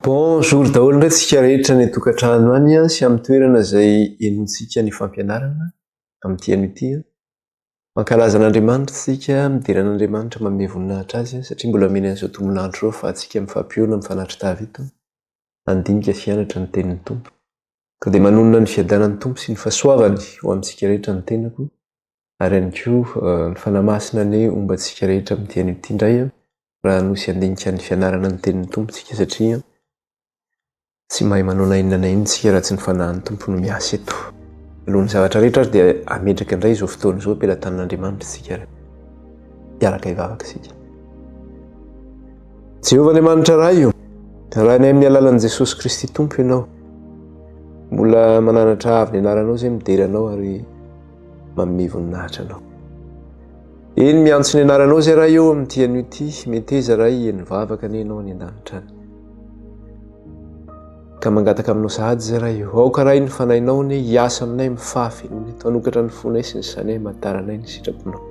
Bonjour daholo indray tsika rehetra any an-tokantrano any sy amin'ny toerana izay henointsika ny fampianarana amin'ity anio ity. Mankalaza an'Andriamanitra isika, midera an'Andriamanitra, manome voninahitra Azy satria mbola omeny an'izao tombon'andro izao ahafahantsika mifampihaona, mifanatri-tava eto, handinika sy hianatra ny tenin'ny Tompo. Ka dia manonona ny fiadanan'ny Tompo sy ny fahasoavany ho amintsika rehetra ny tenako ary ihany koa ny Fanahy Masina anie homba antsika rehetra amin'ity anio ity indray raha hanosy handinika ny fianarana ny tenin'ny Tompo isika satria Tsy mahay manao na inona na inona isika raha tsy ny Fanahin'ny Tompo no miasa eto. Alohan'ny zavatra rehetra ary dia hametraka indray izao fotoana izao am-pelatanan'Andriamanitra isika ary hiaraka hivavaka isika. Jehovah Andriamanitra Ray o, Rainay amin'ny alalan'i Jesosy Kristy Tompo Ianao. Mbola mananatra avy ny anaranao izay midera Anao ary manome voninahitra Anao. Eny miantso ny anaranao izay Ray o amin'ity anio ity, meteza Ray heno vavaka anie Ianao any an-danitra any. Ka mangataka aminao sahady izay Ray o. Aoka Ray ny Fanahinao anie hiasa aminay amin'ny fahafenoana eto, hanokatra ny fonay sy ny sainay hamantaranay ny sitraponao.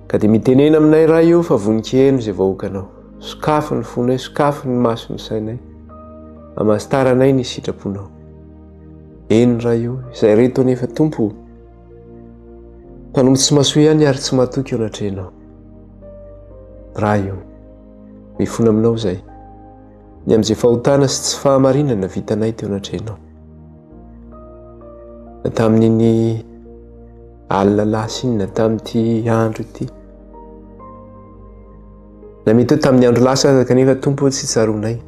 Ka dia mitenena aminay Ray o fa vonon-kiheno izay vahoakanao. Sokafy ny fonay, sokafy ny maso ny sainay, hamantaranay ny sitraponao. Eny Ray o, izay reto anefa Tompo o, mpanompo tsy masoa ihany ary tsy matoky eo anatrehanao. Ray o, mifona aminao izay. Ny amin'izay fahotana sy tsy fahamarinana vitanay teo anatrehanao. Na tamin'iny alina lasa iny, na tamin'ity andro ity. Na mety hoe tamin'ny andro lasa aza kanefa Tompo tsy tsaroanay.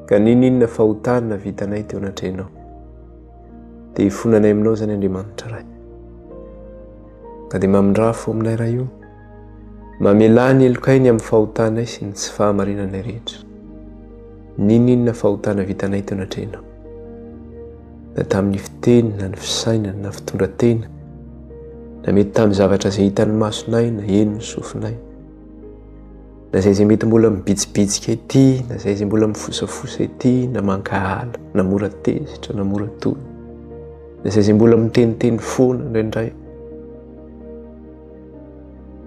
Ka n'inon'inona fahotana vitanay teo anatrehanao. Dia hifonanay aminao izany Andriamanitra Ray. Ka dia mamindrà fo aminay Ray o. Mamelà ny helokay ny amin'ny fahotanay sy ny tsy fahamarinanay rehetra. N'inon'inona fahotana vitanay teo anatrehanao. Na tamin'ny fiteny, na ny fisainana, na fitondran-tena, na mety tamin'ny zavatra izay hitan'ny masonay, na henon'ny sofinay, na izay izay mety mbola mibitsibitsika ety, na izay izay mbola mifosafosa ety, na mankahala, na mora tezitra, na mora tony, na izay izay mbola miteniteny foana indraindray.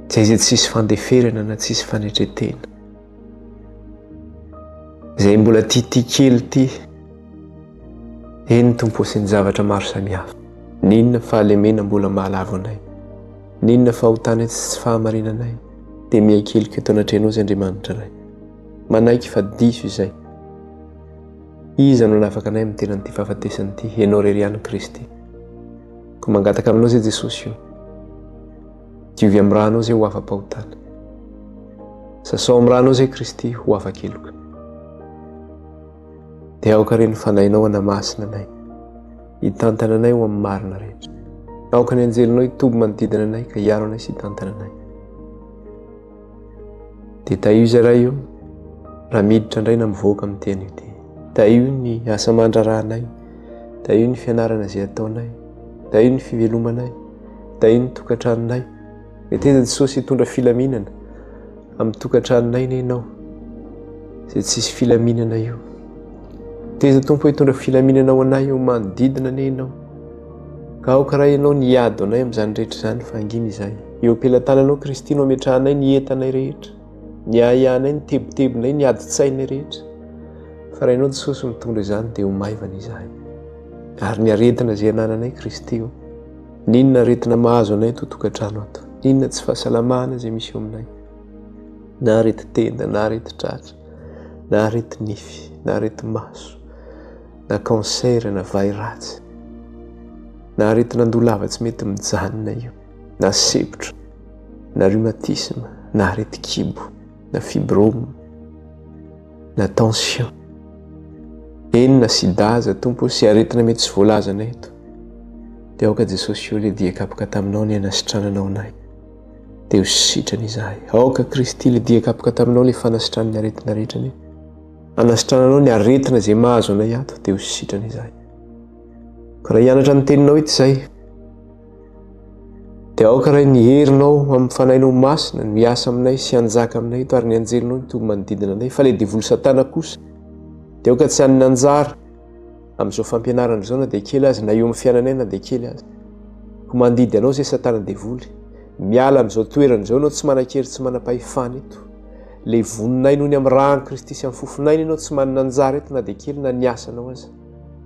Izay izay tsisy fandeferana na tsisy fanetretena. Izay mbola tiatia kely ity. Eny Tompo sy ny zavatra maro samihafa. N'inona fahalemena mbola mahalavo anay. N'inona fahotana sy tsy fahamarinanay. Dia miaikeliko eto anatrehanao izay Andriamanitra Ray. Manaiky fa diso izay. Iza no nanafaka anay amin'ny tenan'ity fahafatesana ity? Ianao irery ihany Kristy. Koa mangataka aminao izay Jesosy o. Diovy amin'ny ranao izay ho afa-pahotana. Sasao amin'ny ranao izay Kristy ho afa-keloka. Dia aoka re ny fanahinao hanamasina anay, hitantana anay ho amin'ny marina rehetra. Aoka ny anjelinao hitoby manodidina anay ka hiaro anay sy hitantana anay. Dia tahio izay Ray o, raha miditra indray na mivoaka amin'ity anio ity. Tahio ny asa aman-draharahanay, tahio ny fianarana izay ataonay, tahio ny fivelomanay, tahio ny tokantranonay. Meteza Jesosy hitondra filaminana amin'ny tokantranonay anie Ianao, izay tsisy filaminana io. Meteza Tompo hitondra filaminana ho anay eo manodidina anie Ianao. Ka aoka Ray Ianao ny hiady ho anay amin'izany rehetra izany fa hangina izahay. Eo am-pelatananao Kristy no ametrahanay ny entanay rehetra, ny ahiahinay, ny tebitebinay, ny adin-tsainay rehetra. Fa raha Ianao Jesosy mitondra izany dia ho maivana izahay. Ary ny aretina izay anananay Kristy o, n'inona aretina mahazo anay ato tokantrano ato, n'inona tsy fahasalamana izay misy eo aminay, na areti-tenda, na areti-tratra, na areti-nify, na areti-maso, na cancer na vay ratsy, na aretin'andoha lava tsy mety mijanona io, na sepotra, na rhumatisme, na aretin-kibo, na fibrome, na tension, eny na sida aza Tompo sy aretina mety tsy voalazana eto, dia aoka Jesosy io le dia kapoka taminao ny hanasitrananao anay, dia ho sitrana izahay. Aoka Kristy le dia kapoka taminao le fanasitran'ny aretina rehetra anie. Hanasitrananao ny aretina izay mahazo anay ato dia ho sitrana izahay. Ka raha hianatra ny teninao eto izay, dia aoka Ray ny herinao amin'ny fanahinao masina no hiasa aminay sy hanjaka aminay eto ary ny anjelinao no toby manodidina anay. Fa ilay devoly satana kosa dia aoka tsy hanana anjara amin'izao fampianarana izao na dia kely aza, na eo amin'ny fiainanay na dia kely aza. Koa mandidy anao izay satana devoly, miala amin'izao toerana izao ianao tsy manan-kery tsy manam-pahefana eto. Levoninay noho ny amin'ny ràn'i Kristy sy amin'ny fofon'ainy ianao, tsy manana anjara eto na dia kely na ny asanao aza.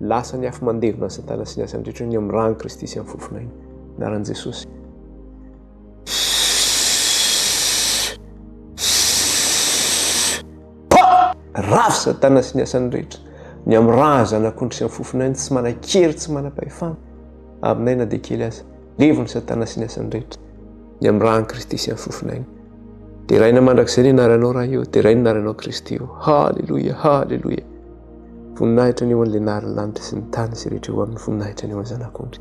Lasa ny afo mandevona an'i Satana sy ny asany rehetra noho ny amin'ny ràn'i Kristy sy amin'ny fofon'ainy. Anaran'i Jesosy. Pa! Ravo Satana sy ny asany rehetra. Ny amin'ny ràn'ny Zanak'ondry sy amin'ny fofon'ainy tsy manan-kery, tsy manam-pahefana aminay na dia kely aza. Levon'i Satana sy ny asany rehetra. Ny amin'ny ràn'i Kristy sy amin'ny fofon'ainy. Deraina mandrakizay ny anaranao Ray ô, deraina ny anaranao Kristy ô. Haleloia, haleloia. Voninahitra ny eo an'ilay nahary ny lanitra sy ny tany sy rehetra eo aminy, voninahitra ny eo an'ny Zanak'ondry.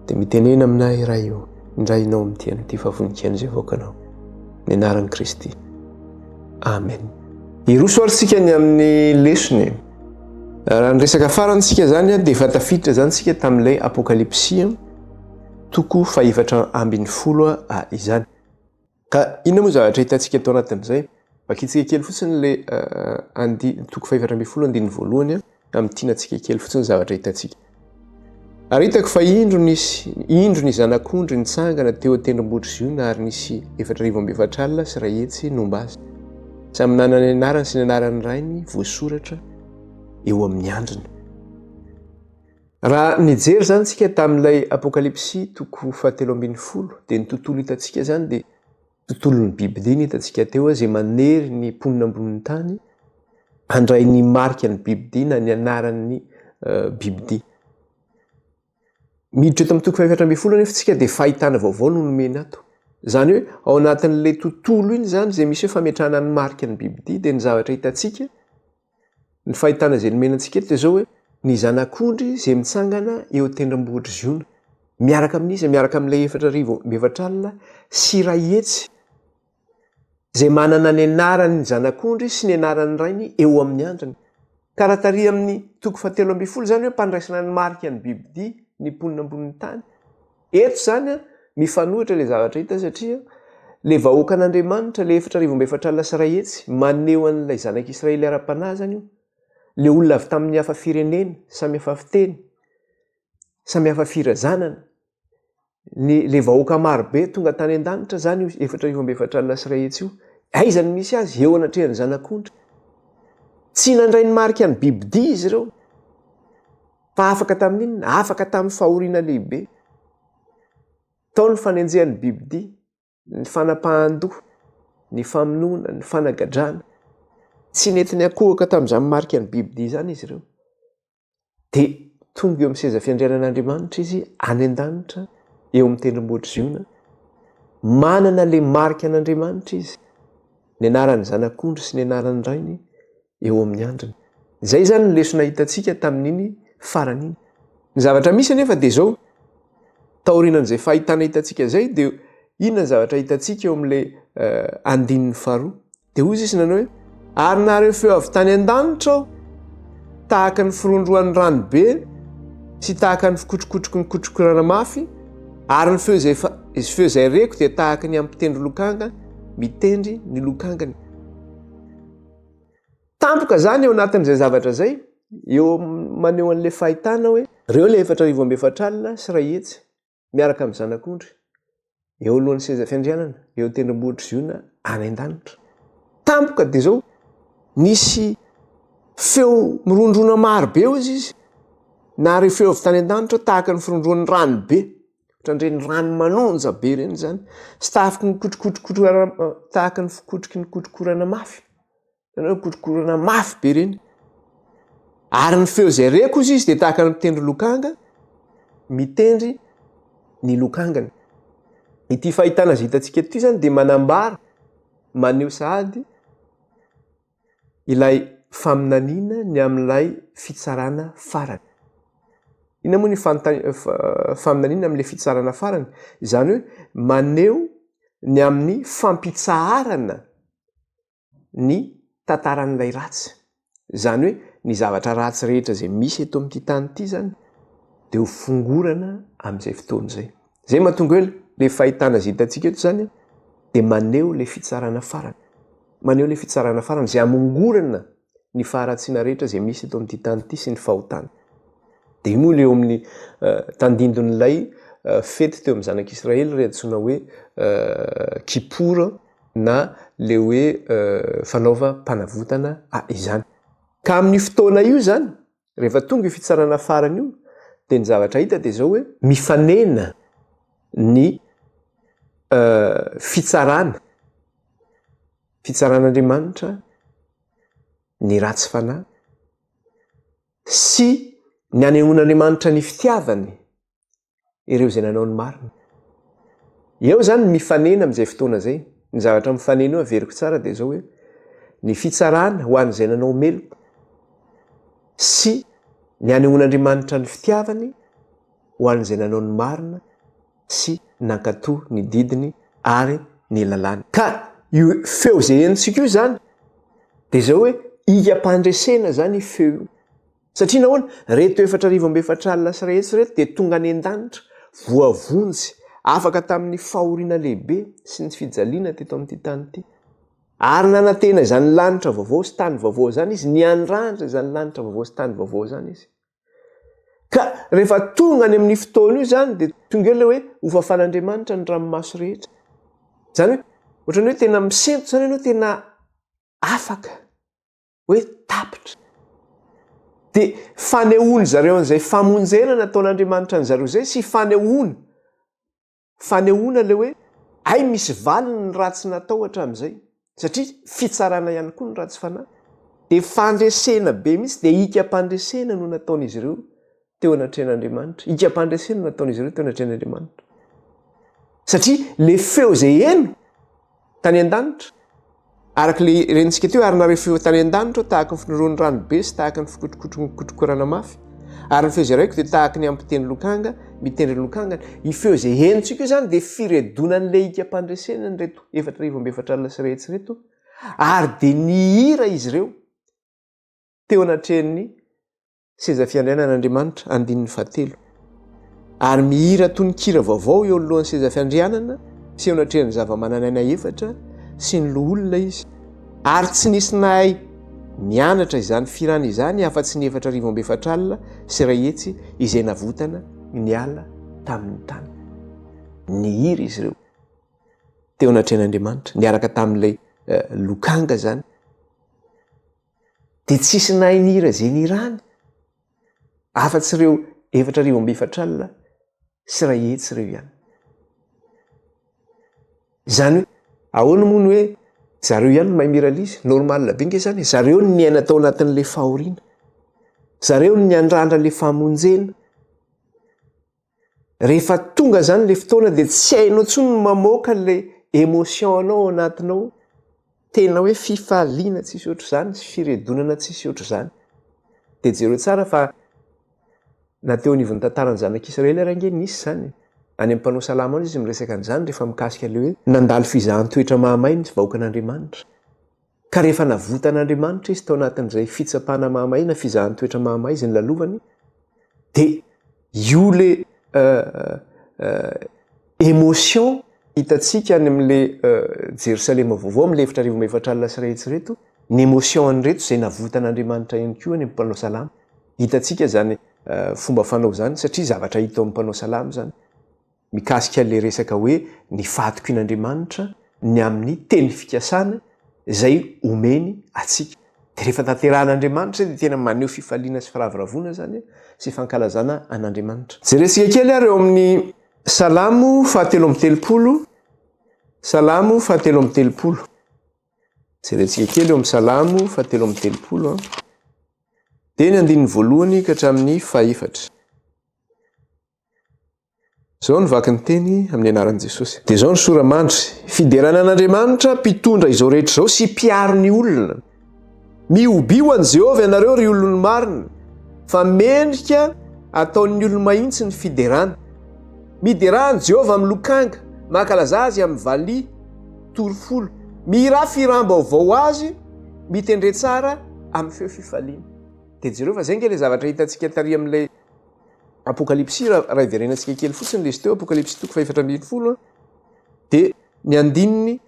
Dia mitenena aminay Ray ô, indray ianao amin'ity anio ity fa voninkaino izay vahoakanao. Ny anaran'i Kristy. Amen. Hiroso ary tsika ny amin'ny lesona e. Raha ny resaka farany tsika zany dia efa tafiditra zany tsika tamin'ilay Apokalypsy toko fahefatra ambin'ny folo izany. Ka inona moa zavatra hitantsika tao anatin'izay? Vakintsika kely fotsiny ilay andi toko faha-14 andininy voalohany hamintinantsika kely fotsiny ny zavatra hitantsika. Ary hitako fa indro nisy indro ny zanak'ondry nitsangana teo an-tendrombohitr'i Ziona ary nisy 144 000 nomba azy. Samy nanana ny anarany sy ny anaran'ny rainy voasoratra eo amin'ny andriny. Raha nijery izany isika tamin'ilay Apokalypsy toko fahatelo ambin'ny folo dia ny tontolo hitantsika izany dia tontolon'ny bibidia ny hitantsika teo izay manery ny mponina ambonin'ny tany handray ny marika ny bibidia na ny anaran'ny bibidia. Miditra eto amin'ny toko faha-14 anefa isika dia fahitana vaovao no nomena ato. Izany hoe ao anatin'ilay tontolo iny izany izay misy hoe fametrahana ny marika ny bibidia dia ny zavatra hitantsika Ny fahitana izay nomena antsika eto dia izao hoe, ny Zanak'ondry izay mitsangana eo an-tendrombohitr'i Ziona, miaraka amin'iza? Miaraka amin'ilay 440 izay manana ny anaran'ny Zanak'ondry sy ny anaran'ny Rainy eo amin'ny andriny. Ka raha tary amin'ny toko fahatelo ambin'ny folo izany hoe mpandraisana ny marika ny bibidia ny mponina ambonin'ny tany. Eto izany mifanohitra ilay zavatra hita satria ilay vahoakan'Andriamanitra, ilay 144 000, maneho an'ilay zanak'Israely ara-panahy izany io. Ilay olona avy tamin'ny hafa firenena, samy hafa fiteny, samy hafa firazanana. Ny ilay vahoaka marobe tonga tany an-danitra izany io 144 000 io. Aiza no misy azy? Eo anatrehan'ny zanak'ondry. Tsy nandray ny marika ny bibidia izy ireo. Fa afaka tamin'ny inona? Afaka tamin'ny fahoriana lehibe. Tao ny fanenjehan'ny bibidia, ny fanapahan-doha, ny famonoana, ny fanagadrana. Tsy nety niankohoka tamin'izany marika ny bibidia izany izy ireo. Dia tonga eo amin'ny seza fiandrianan'Andriamanitra izy any an-danitra, eo amin'ny tendrombohitr'i Ziona. Manana ilay marika an'Andriamanitra izy. Ny anaran'ny Zanak'ondry sy ny anaran'ny Rainy eo amin'ny andriny. Izay izany ny lesona hitantsika tamin'iny farany iny. Ny zavatra misy anefa dia izao, taorianan'izay fahitana hitantsika izay dia inona ny zavatra hitantsika eo amin'ilay andininy faharoa? Dia hoy izy nanao hoe, ary nahare feo avy tany an-danitra aho, tahaka ny firondroan'ny rano be sy tahaka ny fikotrokotroky ny kotrokorana mafy, ary ny feo izay fa, feo izay reko dia tahaka ny ampitendry lokanga mitendry ny lokangany. Tampoka izany eo anatin'izay zavatra izay, eo maneho an'ilay fahitana hoe ireo ilay 144 000 miaraka amin'ny Zanak'ondry eo alohan'ny seza fiandrianana, eo an-tendrombohitr'i Ziona any an-danitra. Tampoka dia izao, nisy feo mirondrona maro be hozy izy, nahare feo avy tany an-danitra tahaka ny firondroan'ny rano be. Ohatran'ireny rano manonja be ireny izany, sy tahaky ny kotrokotrokotrana, tahaka ny fikotroky ny kotrokorana mafy. Hitanareo kotrokorana mafy be ireny. Ary ny feo izay reko hozy izy dia tahaka ny mitendry lokanga, mitendry ny lokangany. Ity fahitana izay hitantsika ity izany dia manambara, maneho sahady ilay faminaniana ny amin'ilay fitsarana farany. Inona moa ny faminaniana amin'ilay fitsarana farany? Izany hoe maneho ny amin'ny fampitsaharana ny tantaran'ilay ratsy. Izany hoe ny zavatra ratsy rehetra izay misy eto amin'ity tany ity izany dia ho fongorana amin'izay fotoana izay. Izay mahatonga hoe ilay fahitana izay hitantsika eto izany dia maneho ilay fitsarana farany. Maneho ilay fitsarana farany izay hamongorana ny faharatsiana rehetra izay misy eto amin'ity tany ity sy ny fahotana. Dia io moa ilay eo amin'ny tandindon'ilay fety teo amin'ny zanak'Israely ilay antsoina hoe Kippour na. le hoe fanaovam-panavotana izany. Ka amin'io fotoana io izany, rehefa tonga io fitsarana farany io, dia ny zavatra hita dia izao hoe, mifanena ny fitsarana, fitsaran'Andriamanitra ny ratsy fanahy sy ny anehoan'Andriamanitra ny fitiavany ireo izay nanao ny marina. Eo izany mifanena amin'izay fotoana izay. Ny zavatra mifanena eo averiko tsara dia izao hoe ny fitsarana ho an'izay nanao meloka sy ny anehoan'Andriamanitra ny fitiavany ho an'izay nanao ny marina sy nankatò ny didiny ary ny lalàny. Ka io feo izay henontsika io izany dia izao hoe hikam-pandresena izany io feo io. Satria nahoana? Reto 40 400 ireto dia tonga any an-danitra, voavonjy, afaka tamin'ny fahoriana lehibe sy ny fijaliana teto amin'ity tany ity. Ary nanantena izany lanitra vaovao sy tany vaovao izany izy, niandrandra izany lanitra vaovao sy tany vaovao izany izy. Ka rehefa tonga any amin'ny fotoana io izany dia tonga eo ilay hoe hofafan'Andriamanitra ny ranomaso rehetra. Izany hoe ohatran'ny hoe tena misento izany ianao, tena afaka. hoe tapitra. Dia fanehoan-dry zareo an'izay famonjena nataon'Andriamanitra an-dry zareo izay sy fanehoana, fanehoana ilay hoe hay misy valiny ny ratsy natao hatramin'izay, satria fitsarana ihany koa ny ratsy fanahy. Dia fandresena be mihitsy, dia hikam-pandresena no nataon'izy ireo teo anatrehan'Andriamanitra. Hikam-pandresena no nataon'izy ireo teo anatrehan'Andriamanitra. Satria ilay feo izay heno tany an-danitra, araka ilay rentsika teo, ary nareo feo tany an-danitra tahaka ny finoron'ny rano be sy tahaka ny fikotrokotrokotrokorana mafy. Ary ny feo izay raiko dia tahaka ny ampiteny lokanga, mitendry ny lokangany. Io feo izay henontsika io izany dia firedonan'ilay hikam-pandresena an'ireto 1440 ireto, ary dia nihira izy ireo teo anatrehan'ny Seza fiandrianan'Andriamanitra, andininy fahatelo. Ary mihira tononkira vaovao eo anoloan'ny seza fiandrianana sy eo anatrehan'ny zava-manan'aina efatra sy ny loholona izy. Ary tsy nisy nahay nianatra izany fihirana izany afa-tsy ny 140 400 izay navotana niala tamin'ny tany. Nihira izy ireo teo anatrehan'Andriamanitra, niaraka tamin'ilay lokanga izany. Dia tsisy nahay nihira izay nihirany afa-tsy ireo 140 400 ireo ihany. Izany hoe ahoana moa ny hoe zareo ihany no mahay mihira ilay izy? Normal be nge izany e, zareo no niaina tao anatin'ilay fahoriana, zareo no niandrandra ilay famonjena. Rehefa tonga zany le fotoana dia tsy hainao intsony ny mamoaka le émotion anao ao anatinao, tena hoe fifaliana tsisy ohatr'izany sy firedonana tsisy ohatr'izany. Dia jereo tsara fa na teo anivon'ny tantaran'ny zanak'Israely ary ange nisy izany e. Any amin'ny mpanao salamo any izy miresaka an'izany rehefa mikasika le hoe nandalo fizahan-toetra mahamay ny vahoakan'Andriamanitra. Ka rehefa navotan'Andriamanitra izy tao anatin'izay fitsapana mahamay na fizahan-toetra mahamay izay nolalovany, dia io le émotion hitantsika any amin'le Jerosalema vaovao amin'le 1440 ireto, ny émotion an'ireto izay navotan'Andriamanitra ihany koa any amin'ny mpanao salamo. Hitantsika izany fomba fanao izany satria zavatra hita ao amin'ny mpanao salamo izany. mikasika ilay resaka hoe ny fahatokian'Andriamanitra ny amin'ny teny fikasana izay omeny antsika. Dia rehefa tanterahan'Andriamanitra izay dia tena maneho fifaliana sy firavoravoana izany sy fankalazana an'Andriamanitra. Jerentsika kely ary eo amin'ny Salamo fahatelo amby telopolo, Salamo fahatelo amby telopolo. Jerentsika kely eo amin'ny Salamo fahatelo amby telopolo an. Dia ny andininy voalohany ka hatramin'ny fahefatra. Izao no vaky ny teny amin'ny anaran'i Jesosy. Dia izao ny sora-mandry, Fiderana an'Andriamanitra, mpitondra izao rehetra izao sy mpiaro ny olona. Mihobio an'i Jehovah ianareo, ry olon'ny marina, fa mendrika ataon'ny olo-mahitsy ny fiderana. Miderà an'i Jehovah amin'ny lokanga, mankalazà azy amin'ny valiha torofolo. Mihirà fihiram-baovao ho azy, mitendre tsara amin'ny feo fifaliana. Dia jereo fa izay ange ilay zavatra hitantsika tary amin'ilay Apokalypsy, raha hiverenantsika kely fotsiny ilay izy teo, Apokalypsy toko faha-14, dia ny andininy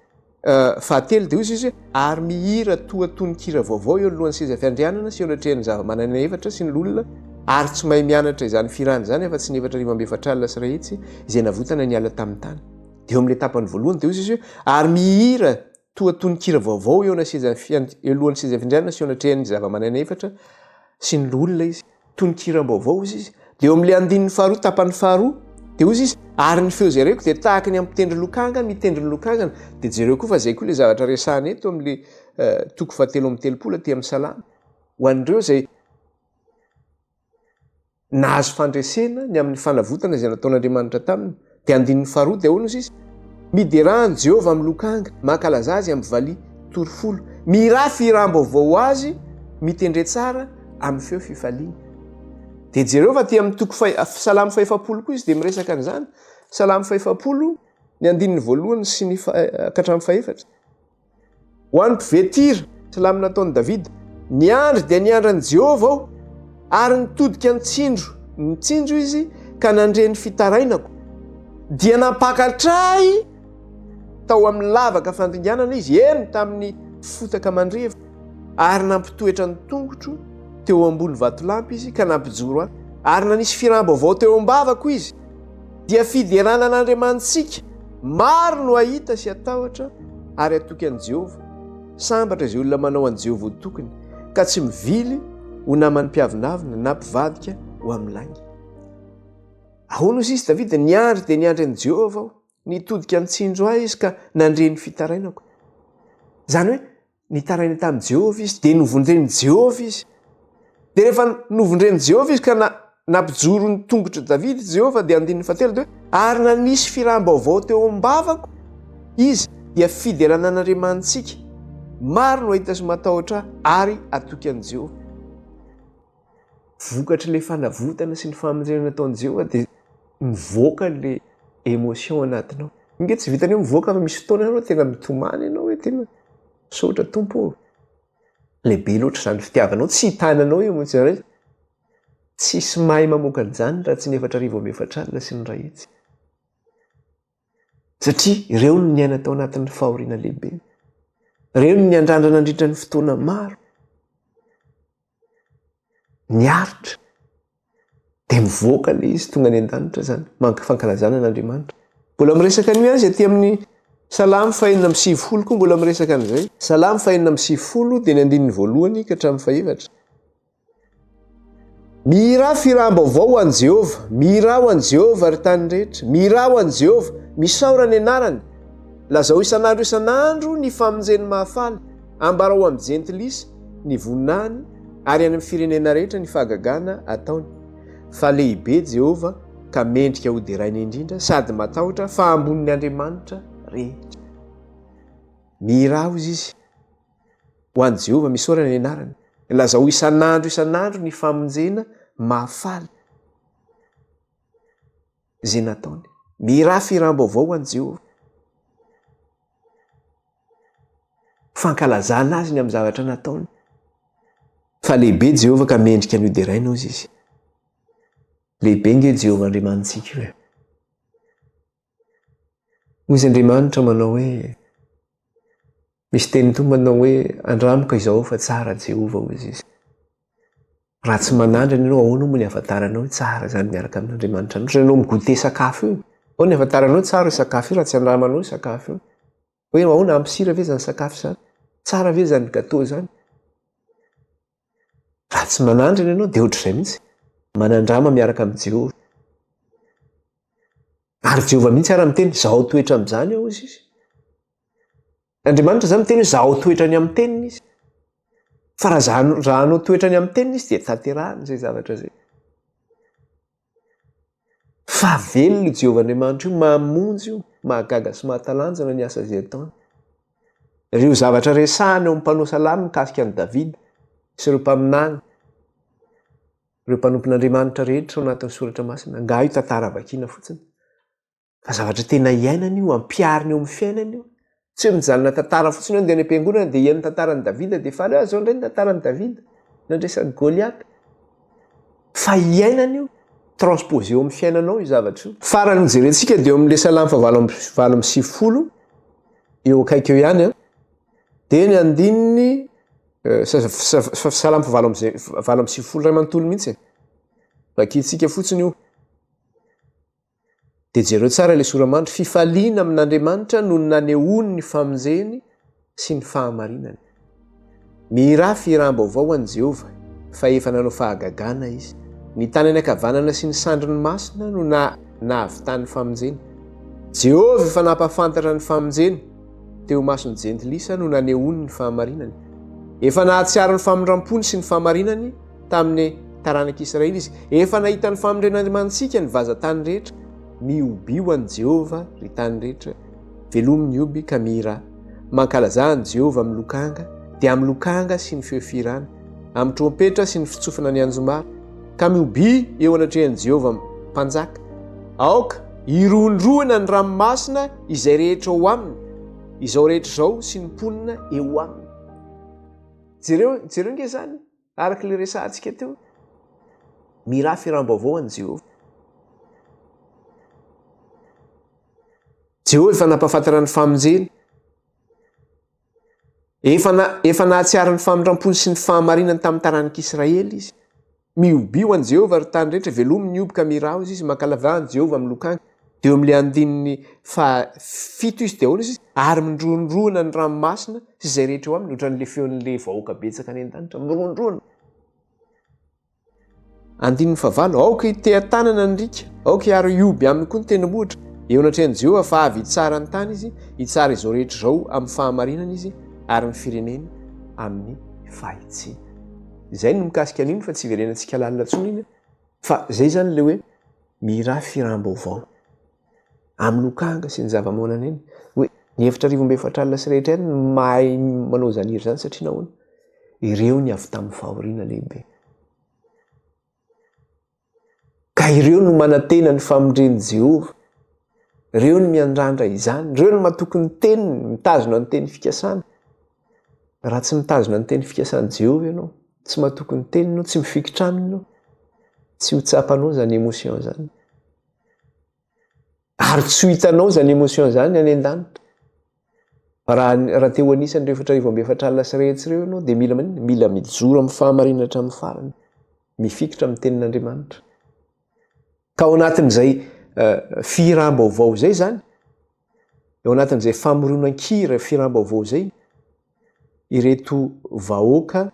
fahatelo dia hoy izy hoe, ary mihira toa tononkira vaovao eo anoloan'ny seza fiandrianana sy eo anatrehan'ny zava-manan'aina efatra sy ny loholona, ary tsy mahay mianatra izany fihirana izany afa-tsy ny 1440 izay navotana niala tamin'ny tany. Dia eo amin'ilay tapany voalohany dia hoy izy hoe, ary mihira. toa tononkira vaovao eo eo alohan'ny seza findrianana sy eo anatrehan'ny zava-manana efatra sy ny loholona izy. Tononkiram-baovao hozy izy. Dia eo amin'ilay andininy faharoa, tapany faharoa, dia hozy izy, ary ny feo izay reko dia tahaka ny ampitendry lokanga mitendry ny lokangana. Dia jereo koa fa izay koa ilay zavatra resahana eto amin'ilay eh, toko fahatelo amby 30 aty amin'ny Salamo. Ho an'ireo izay nahazo fandresena ny amin'ny fanavotana izay nataon'Andriamanitra taminy. Dia andininy faharoa dia ahoana izy? Miderà an'i Jehovah amin'ny lokanga, mankalaza azy amin'ny valiha torifolo. Mihirà fihiram-baovao ho azy, mitendre tsara amin'ny feo fifaliana. Dia jereo fa aty amin'ny toko salamo fahefapolo koa izy dia miresaka an'izany. Salamo fahefapolo, ny andininy voalohany sy ny ka hatramin'ny fahefatra. Ho an'ny mpivetira, salamo nataon'i Davida. Niandry dia niandry an'i Jehovah aho, ary nitodika nitsindro, nitsinjo izy ka nandre ny fitarainako. Dia nampakatra ahy tao amin'ny lavaka fandringanana izy, eny, tamin'ny fotaka mandrevo, ary nampitoetra ny tongotro teo ambony vatolampy izy ka nampijoro ahy, ary nanisy firam-baovao teo am-bavako izy. Dia fiderana an'Andriamanitsika. Maro no hahita sy hatahotra ary hatoky an'i Jehovah. Sambatra izay olona manao an'i Jehovah ho tokiny, ka tsy mivily ho naman'ny mpiavonavona na mpivadika ho amin'ny lainga. Ahoana hoy izy Davida? Niandry dia niandry an'i Jehovah aho. Nitodika nitsinjo ahy izy ka nandre ny fitarainako. Izany hoe Nitaraina tamin'i Jehovah izy, dia novonjen'i Jehovah izy. Dia rehefa novonjen'i Jehovah izy ka na, nampijoro ny tongotr'i Davida i Jehovah, dia andininy fahatelo dia hoe, ary nanisy firam-baovao teo am-bavako izy, dia fiderana an'Andriamanitsika. Maro no hahita sy matahotra ahy ary hatoky an'i Jehovah. Vokatr'ilay fanavotana sy ny famonjena nataon'i Jehovah dia mivoaka ilay émotion anatinao. Inge tsy vitan'ny hoe mivoaka fa misy fotoana ianao tena mitomany ianao hoe tena misaotra Tompo ô. Lehibe loatra izany fitiavanao, tsy hitananao io mihitsy izany. Tsisy mahay mamoaka an'izany raha tsy ny 40 40 sy ny 100. Satria ireo no niaina tao anatin'ny fahoriana lehibe. Ireo no niandrandra nandritra ny fotoana maro. Niaritra. Dia mivoaka ilay izy, tonga any an-danitra izany. Mank fankalazana an'Andriamanitra. Mbola miresaka an'io ihany izy aty amin'ny Salamo fahenina amby 90 koa mbola miresaka an'izay. Salamo fahenina amby 90 dia ny andininy voalohany ka hatramin'ny fahefatra. Mihirà fihiram-baovao ho an'i Jehovah, mihirà ho an'i Jehovah, ry tany rehetra, mihirà ho an'i Jehovah, misaora ny anarany. Lazao isan'andro isan'andro ny famonjeny mahafaly, ambarao amin'ny jentilisa ny voninahiny, ary any amin'ny firenena rehetra ny fahagagana ataony. Fa lehibe Jehovah ka mendrika hoderaina indrindra, sady matahotra fa ambonin'ny andriamanitra rehetra. Mihirà, hoy izy, ho an'i Jehovah, misaora ny anarany. Lazao isan'andro isan'andro ny famonjena mahafaly izay nataony. Mihirà fihiram-baovao ho an'i Jehovah. Fankalazana azy ny amin'ny zavatra nataony. Fa lehibe Jehovah ka mendrika ny hoderaina, hozy izy. Lehibe ange Jehovah Andriamanitsika io e. Hoy izy Andriamanitra manao hoe, misy teny Tompo manao hoe, andramo ka izao fa tsara Jehovah, hoy izy. Raha tsy manandrana ianao, ahoana moa ny ahafantaranao hoe tsara izany miaraka amin'Andriamanitra anao? Ohatran'ny ianao mi-goûter sakafo io. Ahoana ny ahafantaranao hoe tsara io sakafo io raha tsy andramanao io sakafo io? Hoe ahoana, ampy sira ve izany sakafo izany? Tsara ve izany gâteau izany? Raha tsy manandrana ianao dia ohatr'izay mihitsy. Manandrama miaraka amin'i Jehovah. Ary Jehovah mihitsy ara miteny, zahao toetra amin'izany aho, hoy izy. Andriamanitra izany miteny hoe zahao toetra ny amin'ny teniny izy. Fa raha zaha- raha hanao toetra ny amin'ny teniny izy dia tanterahiny izay zavatra izay. Fa velona io Jehovah Andriamanitra io, mamonjy io, mahagaga sy mahatalanjona ny asa izay ataony. Ireo zavatra resahana eo amin'ny mpanao salamo mikasika an'i Davida sy ireo mpaminany, ireo mpanompon'Andriamanitra rehetra ao anatin'ny soratra masina, angaha io tantara vakiana fotsiny? Fa zavatra tena iainana io, ampiharina eo amin'ny fiainana io. Tsy hoe mijanona tantara fotsiny hoe andeha any am-piangonana dia hihaino ny tantaran'i Davida dia faly hoe ah, izao indray ny tantaran'i Davida, nandresy an'i Goliata. Fa iainana io, transposer eo amin'ny fiainanao io zavatra io. Farany hojerentsika dia eo amin'ilay salamo fahavalo amby 98, eo akaiky eo ihany, dia ny andininy salamo fahavalo amby 90 iray manontolo mihitsy. Vakintsika fotsiny io. Dia jereo tsara ilay sora-mandry, fifaliana amin'Andriamanitra no nanehoany ny famonjeny sy ny fahamarinany. Mihirà fihiram-baovao ho an'i Jehovah, fa efa nanao fahagagana izy. Ny tanany ankavanana sy ny sandriny masina no nahavitany famonjena. Jehovah efa nampahafantatra ny famonjeny, teo imason'ny jentilisa no nanehoany ny fahamarinany. Efa nahatsiaro ny famindram-pony sy ny fahamarinany tamin'ny taranak'Israely izy. Efa nahita ny famindren'Andriamanitsika ny vazan-tany rehetra. Mihobia ho an'i Jehovah, ry tany rehetra. Velomy ny hoby ka mihirà. Mankalazà an'i Jehovah amin'ny lokanga, dia amin'ny lokanga sy ny feo fihirana, amin'ny trompetra sy ny fitsofana ny anjomara, ka mihobia eo anatrehan'i Jehovah Mpanjaka. Aoka hirohondrohona ny ranomasina izay rehetra ao aminy, izao rehetra izao sy ny mponina eo aminy. Jereo, jereo nge izany, araka ilay resahantsika teo. Mihirà fihiram-baovao an'i Jehovah. Jehovah efa nampahafantatra ny famonjeny. Efa, na, efa nahatsiaro ny famindram-pony sy ny fahamarinany tamin'ny taranak'Israely izy. Mihobia ho an'i Jehovah ry tany rehetra, velomy ny hoby ka miraho izy, mankalavà an'i Jehovah amin'ny lokanga. Dia eo amin'ilay andininy fahafito izy dia ahoana izy? Ary mindrohondrohona ny ranomasina sy izay rehetra eo aminy, ohatran'ilay feon'ilay vahoaka betsaka any an-danitra, mirohondrohona. Andininy fahavalo, Aoka hiteha-tanana ny riaka, aoka hiara-hihoby aminy koa ny tendrombohitra, eo anatrehan'i Jehovah, fa avy hitsara ny tany izy, hitsara izao rehetra izao amin'ny fahamarinana izy, ary ny firenena amin'ny fahitsiana. Izay no mikasika an'iny fa tsy hiverenantsika lalina intsony iny, fa izay izany ilay hoe mihirà fihiram-baovao amin'ny lokanga sy ny zava-manan'aina. Hoe ny efitra arivo amby efatra alina sy rehetra ihany no mahay manao izany hira izany satria nahoana? Ireo ny avy tamin'ny fahoriana lehibe. Ka ireo no manantena ny famindren'i Jehovah. Ireo no miandrandra izany. Ireo no matoky ny teniny, mitazona ny teny fikasany. Raha tsy mitazona ny teny fikasan'i Jehovah ianao, tsy matoky ny teniny ianao, tsy mifikitra aminy ianao, tsy ho tsapanao izany émotion izany. Ary tsy ho hitanao izany émotion izany any an-danitra. Raha raha te ho anisan'ireo 40 40 sy iray hetsy ireo ianao dia mila maninona? Mila mijoro amin'ny fahamarinana hatramin'ny farany. Mifikitra amin'ny tenin'Andriamanitra. Ka ao anatin'izay fihiram-baovao izay izany, ao anatin'izay famoronan-kira fihiram-baovao izay, ireto vahoaka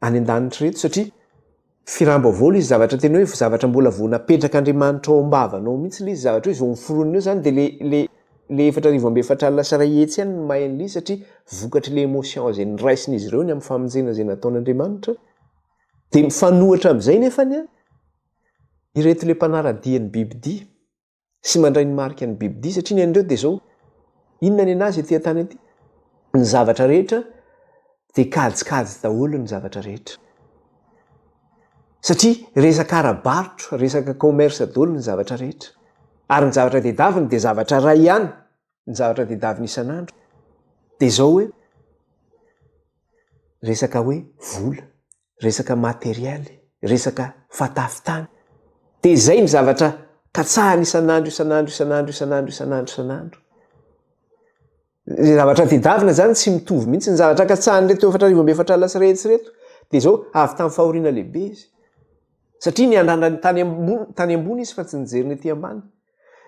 any an-danitra ireto satria firam-baovao ilay izy, zavatra tena hoe zavatra mbola vao napetrak'Andriamanitra ao am-bavanao mihitsy ilay izy, zavatra hoe vao noforonina eo izany dia le le le 1440 ihany no mahay an'ilay izy satria vokatr'ilay émotion izay noraisin'izy ireo ny amin'ny famonjena izay nataon'Andriamanitra. Dia mifanohitra amin'izay nefany an, ireto ilay mpanara-dia ny bibidia. sy mandray ny marika ny bibidia satria ny an'ireo dia izao, inona ny anazy ety an-tany ety? Ny zavatra rehetra dia kajikajy daholo ny zavatra rehetra. Satria resaka ara-barotra, resaka commerce daholo ny zavatra rehetra. Ary ny zavatra tedaviny dia zavatra iray ihany, ny zavatra tedaviny isan'andro. Dia izao hoe, resaka hoe vola, resaka materiel, resaka fatafitany. Dia izay ny zavatra katsahany isan'andro isan'andro isan'andro isan'andro isan'andro isan'andro. Ny zavatra tedavina izany tsy mitovy mihitsy. Ny zavatra katsahan'ireto 44 40 ireto dia izao avy tamin'ny fahoriana lehibe izy. Satria niandrandra ny tany ambony, tany ambony izy fa tsy nijery ny ety ambany.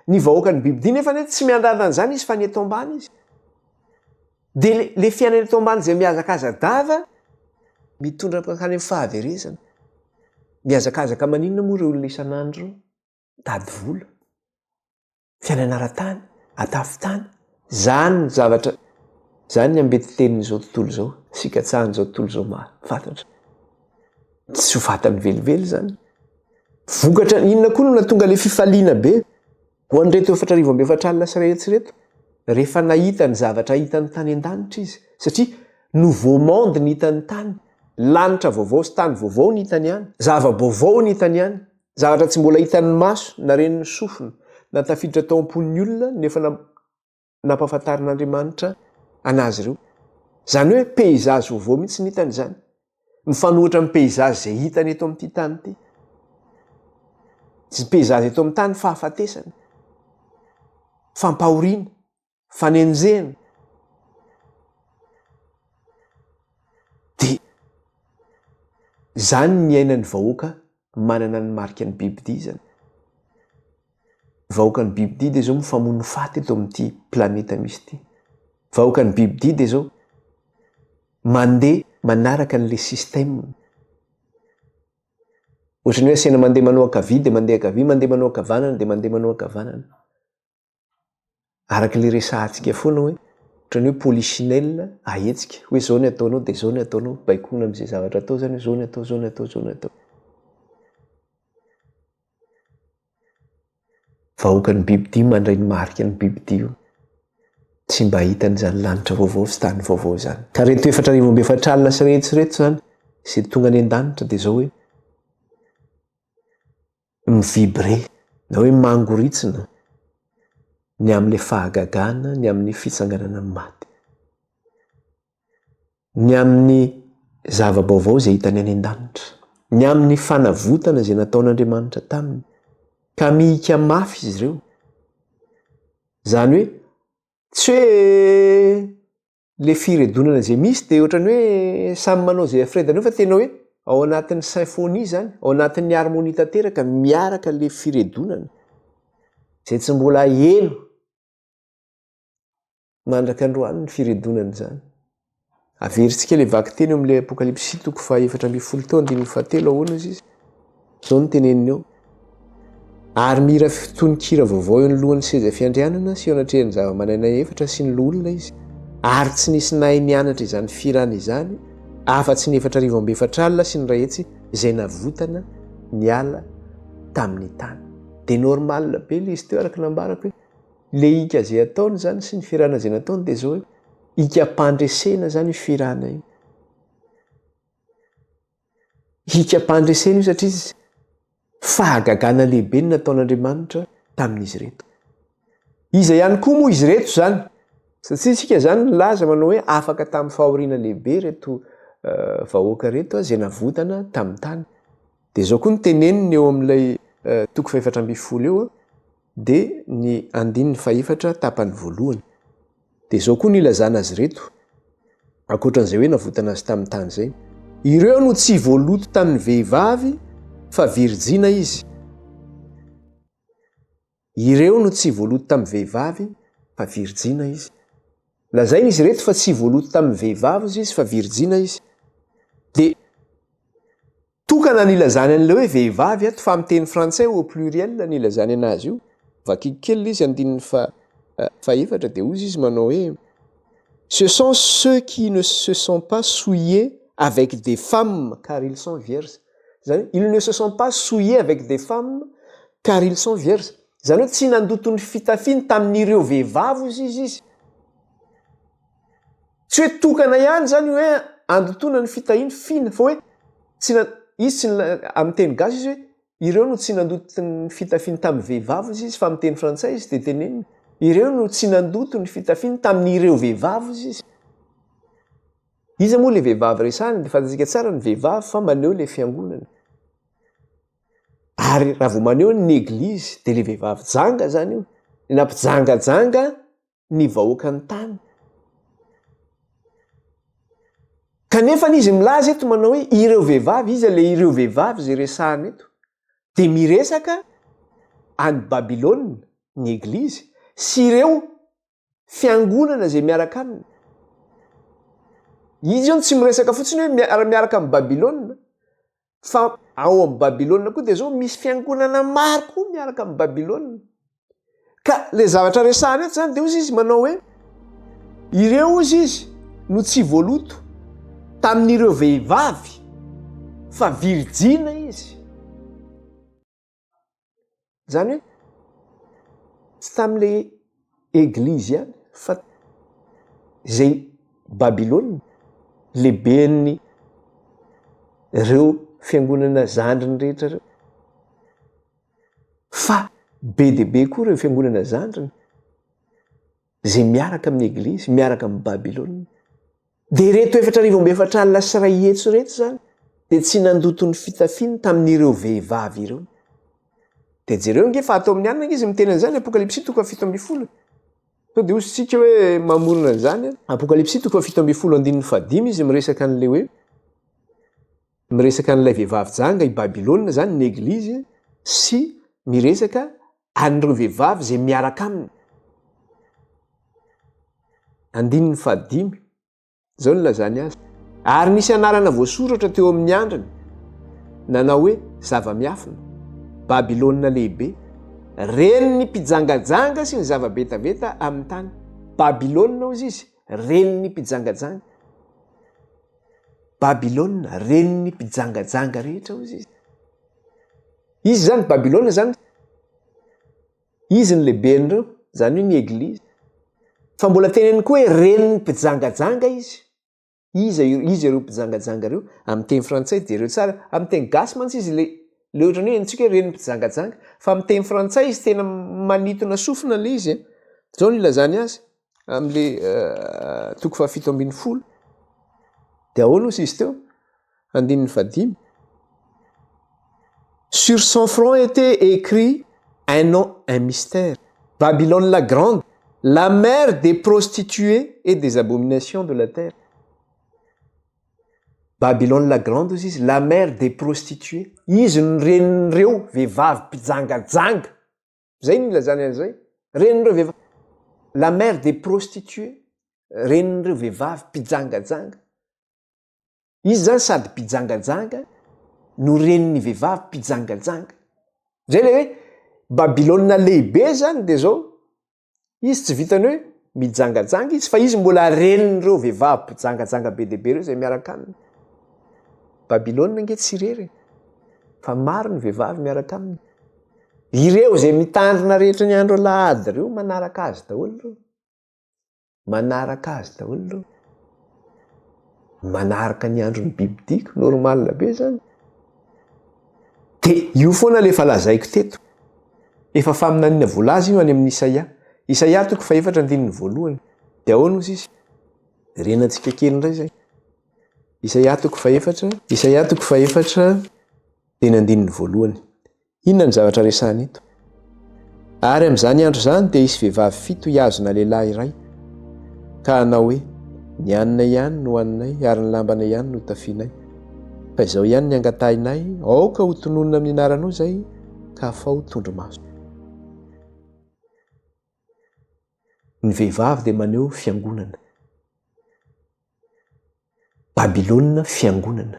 Ny vahoakan'ny bibidia nefa anie tsy miandrandra an'izany izy fa ny eto ambany izy. Dia le, le fiainana eto ambany izay mihazakaza-dava, mitondra mankany amin'ny fahaverezana. Mihazakazaka maninona moa ireo olona isan'andro ireo? Mitady vola. Fiainana ara-tany, atafitany. Izany ny zavatra, izany ny ambetitenin'izao tontolo izao, sy ikatsahan'izao tontolo izao mahafantatra. Tsy ho fantany velively izany. Vokatra inona koa no nahatonga ilay fifaliana be? Ho an'ireto 44 40 ireto, rehefa nahita ny zavatra hitany tany an-danitra izy, satria nouveau monde ny hitany tany, lanitra vaovao sy tany vaovao ny hitany any, zava-baovao ny hitany any, zavatra tsy mbola hitan'ny maso na ren'ny sofina, na tafiditra tao am-pon'ny olona nefa nampahafantarin'Andriamanitra an'azy ireo. Izany hoe paysage vaovao mihitsy ny hitany izany. Mifanohitra amin'ny paysage izay hitany eto amin'ity tany ity. Tsy paysage eto amin'ny tany fahafatesana, fampahoriana, fanenjehana. Dia izany ny iainan'ny vahoaka manana ny marika ny bibidia izany. Vahoakan'ny bibidia dia izao mifamono faty eto amin'ity planeta misy ity. Vahoakan'ny bibidia dia izao. Mandeha manaraka an'ilay système. Ohatran'ny hoe asaina mandeha manao ankavia dia mandeha ankavia, mandeha manao ankavanana dia mandeha manao ankavanana. Araka ilay resahantsika foana hoe ohatran'ny hoe polichinelle ahetsika, hoe izao ny ataonao dia izao ny ataonao, baikoina amin'izay zavatra atao izany hoe izao ny atao, izao ny atao, izao ny atao. Vahoakan'ny bibidia mandray ny marika ny bibidia io. Tsy mba hitany izany lanitra vaovao sy tany vaovao izany. Ka ireto 40 amby sy ireto ireto izany, izay tonga any an-danitra dia izao hoe mi-vibrer na hoe mangoritsina ny amin'ilay fahagagana, ny amin'ny fitsanganana amin'ny maty. Ny amin'ny zava-baovao izay hitany any an-danitra, ny amin'ny fanavotana izay nataon'Andriamanitra taminy, ka mihika mafy izy ireo. Izany hoe tsy hoe le firedonana izay misy dia ohatran'ny hoe samy manao izay firedana eo fa tena hoe ao anatin'ny symphonie izany, ao anatin'ny harmonie tanteraka miaraka le firedonana izay tsy mbola heno Mandraka androany ny firedonana izany. Averintsika ilay vakiteny eo amin'ilay Apokalypsy toko faha 14 teo andininy fahatelo ahoana izy izy? Izao no teneniny eo. Ary mihira tononkira vaovao eo anoloan'ny seza fiandrianana sy eo anatrehan'ny zava-manan'aina efatra sy ny loholona izy. Ary tsy nisy nahay nianatra izany fihirana izany afa-tsy ny 40 amby 40 sy ny 100 izay navotana niala tamin'ny tany. Dia normal be ilay izy teo araka ny nambarako hoe Le hika izay ataony izany sy ny firana izay nataony dia izao hoe hikam-pandresena izany io firana io. Hikam-pandresena io satria fahagagana lehibe no nataon'Andriamanitra tamin'izy ireto. Iza ihany koa moa izy ireto izany? Satria isika izany nilaza manao hoe afaka tamin'ny fahoriana lehibe ireto eh, vahoaka ireto izay navotana tamin'ny tany. Dia izao koa no teneniny eo amin'ilay eh, toko fahefatra ambin'ny folo eo, dia ny andininy fahefatra tapany voalohany. Dia izao koa no ilazana azy ireto, ankoatran'izay hoe navotana azy tamin'ny tany izay. Ireo no tsy voaloto tamin'ny vehivavy fa virijina izy. Ireo no tsy voaloto tamin'ny vehivavy fa virijina izy. Lazaina izy ireto fa tsy voaloto tamin'ny vehivavy izy fa virijina izy. Dia Tokana ny ilazany an'ilay hoe vehivavy ato fa amin'ny teny frantsay au pluriel ny ilazany anazy io. Vakiko kely ilay izy andininy fahefatra dia hozy izy manao hoe Ce sont ceux qui ne se sont pas souillés avec des femmes car ils sont vierges. Izany hoe ils ne se sont pas souillés avec des femmes car ils sont vierges. Izany hoe tsy nandoto ny fitafiany tamin'ireo vehivavy hozy izy izy. Tsy hoe tokana ihany izany hoe andotoana ny fitahiany fina fa hoe tsy na izy tsy amin'ny teny gasy izy hoe ireo no tsy nandoto ny fitafiany tamin'ny vehivavy hozy izy fa amin'ny teny frantsay izy dia teneniny ireo no tsy nandoto ny fitafiany tamin'ireo vehivavy hozy izy. Iza moa ilay vehivavy resahiny dia fantatsika tsara ny vehivavy fa maneho ilay fiangonana. Ary raha vao maneho ny eglizy dia ilay vehivavy janga izany io, ny nampijangajanga ny vahoakan'ny tany. Kanefa izy milaza eto manao hoe ireo vehivavy, iza le ireo vehivavy izay resahana eto? Dia miresaka any Babylona ny eglizy sy ireo fiangonana izay miaraka aminy. Izy io tsy miresaka fotsiny hoe miaraka amin'i Babylona fa ao amin'i Babylona koa dia zao misy fiangonana maro koa miaraka amin'i Babylona. Ka le zavatra resahana eto zany dia hozy izy manao hoe ireo hozy izy no tsy voaloto tamin'ireo vehivavy fa virijina izy. Izany hoe tsy tamin'ilay eglizy ihany fa izay Babylona, lehiben'ny ireo fiangonana zandriny rehetra ireo. Fa be dia be koa ireo fiangonana zandriny izay miaraka amin'ny eglizy, miaraka amin'i Babylona. Dia ireto 144 000 ireto izany dia tsy nandoto ny fitafiany tamin'ireo vehivavy ireo. Dia jereo ange fa ato amin'ny alina ange izy miteny an'izany, Apokalypsy toko faha-17. Sao dia hozy tsika hoe mamorona an'izany an. Apokalypsy toko faha-17 andininy fahadimy izy miresaka an'ilay hoe miresaka an'ilay vehivavy janga i Babylona izany ny eglizy sy miresaka an'ireo vehivavy izay miaraka aminy. Andininy fahadimy, izao no ilazany azy. Ary nisy anarana voasoratra teo amin'ny andriny, nanao hoe, Zava-miafina, Babylona Lehibe, renin'ny mpijangajanga sy ny zava-betaveta amin'ny tany. Babylona, hozy izy, renin'ny mpijangajanga. Babylona, renin'ny mpijangajanga rehetra, hozy izy. Izy izany, Babylona izany, izy ny lehiben'ireo, izany hoe ny eglizy. Fa mbola teneniny koa hoe renin'ny mpijangajanga izy. Iza iza ireo mpijangajanga ireo? Amin'ny teny frantsay jereo tsara, amin'ny teny gasy mantsy izy le le ohatran'ny hoe henontsika hoe ren'ny mpijangajanga, fa amin'ny teny frantsay izy tena manintona sofina le izy a. Zao no ilazany azy amin'le toko fahafito ambin'ny folo. De ahoana ozy izy teo? Andininy fahadimy. Sur son front était écrit un nom, un mystère, Babylone la grande, la mère des prostituées et des abominations de la terre. Babylone la grande ozy izy, la mère des prostituées. Izy no renin'ireo vehivavy mpijangajanga. Zay no ilazany an'izay. Renin'ireo vehivavy, la mère des prostituées, renin'ireo vehivavy mpijangajanga. Izy zany sady mpijangajanga no renin'ny vehivavy mpijangajanga. Zay le hoe Babylona lehibe zany de zao, izy tsy vitany hoe mijangajanga izy fa izy mbola renin'ireo vehivavy mpijangajanga be dia be ireo izay miaraka aminy. Babylona ange tsy irery e, fa maro ny vehivavy miaraka aminy. Ireo izay mitandrina rehetra ny andro alahady ireo manaraka azy daholo ireo. Manaraka azy daholo ireo. Manaraka ny andron'ny bibidia ko, normal be zany. De io foana le efa lazaiko teto. Efa faminaniana voalaza io any amin'ny Isaia. Isaia toko fahefatra andininy voalohany. De ahoana ozy izy? Renantsika kely indray zay. Isaia toko fahefatra, Isaia toko fahefatra teny andininy voalohany. Inona no zavatra resahina eto? Ary amin'izany andro izany dia hisy vehivavy fito hihazona lehilahy iray, ka hanao hoe, Ny haninay ihany no haninay, ary ny lambanay ihany no tafianay. Fa izao ihany ny angatahinay, aoka ho tononina amin'ny anaranao izay, ka afaho tondromaso. Ny vehivavy dia maneho fiangonana. Babylona fiangonana.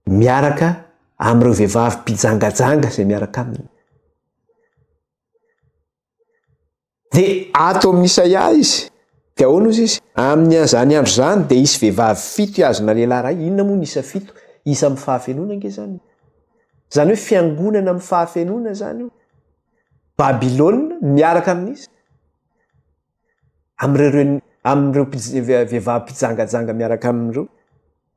Miaraka amin'ireo vehivavy mpijangajanga izay miaraka aminy. Dia ato amin'ny Isaia izy, dia ahoana ozy izy? Amin'izany andro izany dia hisy vehivavy fito hihazona lehilahy iray. Inona moa ny isa fito? Isa amin'ny fahafenoana ange izany. Izany hoe fiangonana amin'ny fahafenoana izany io. Babylona miaraka amin'iza? Amin'ireo amin'ireo vehivavy mpijangajanga miaraka amin'ireo.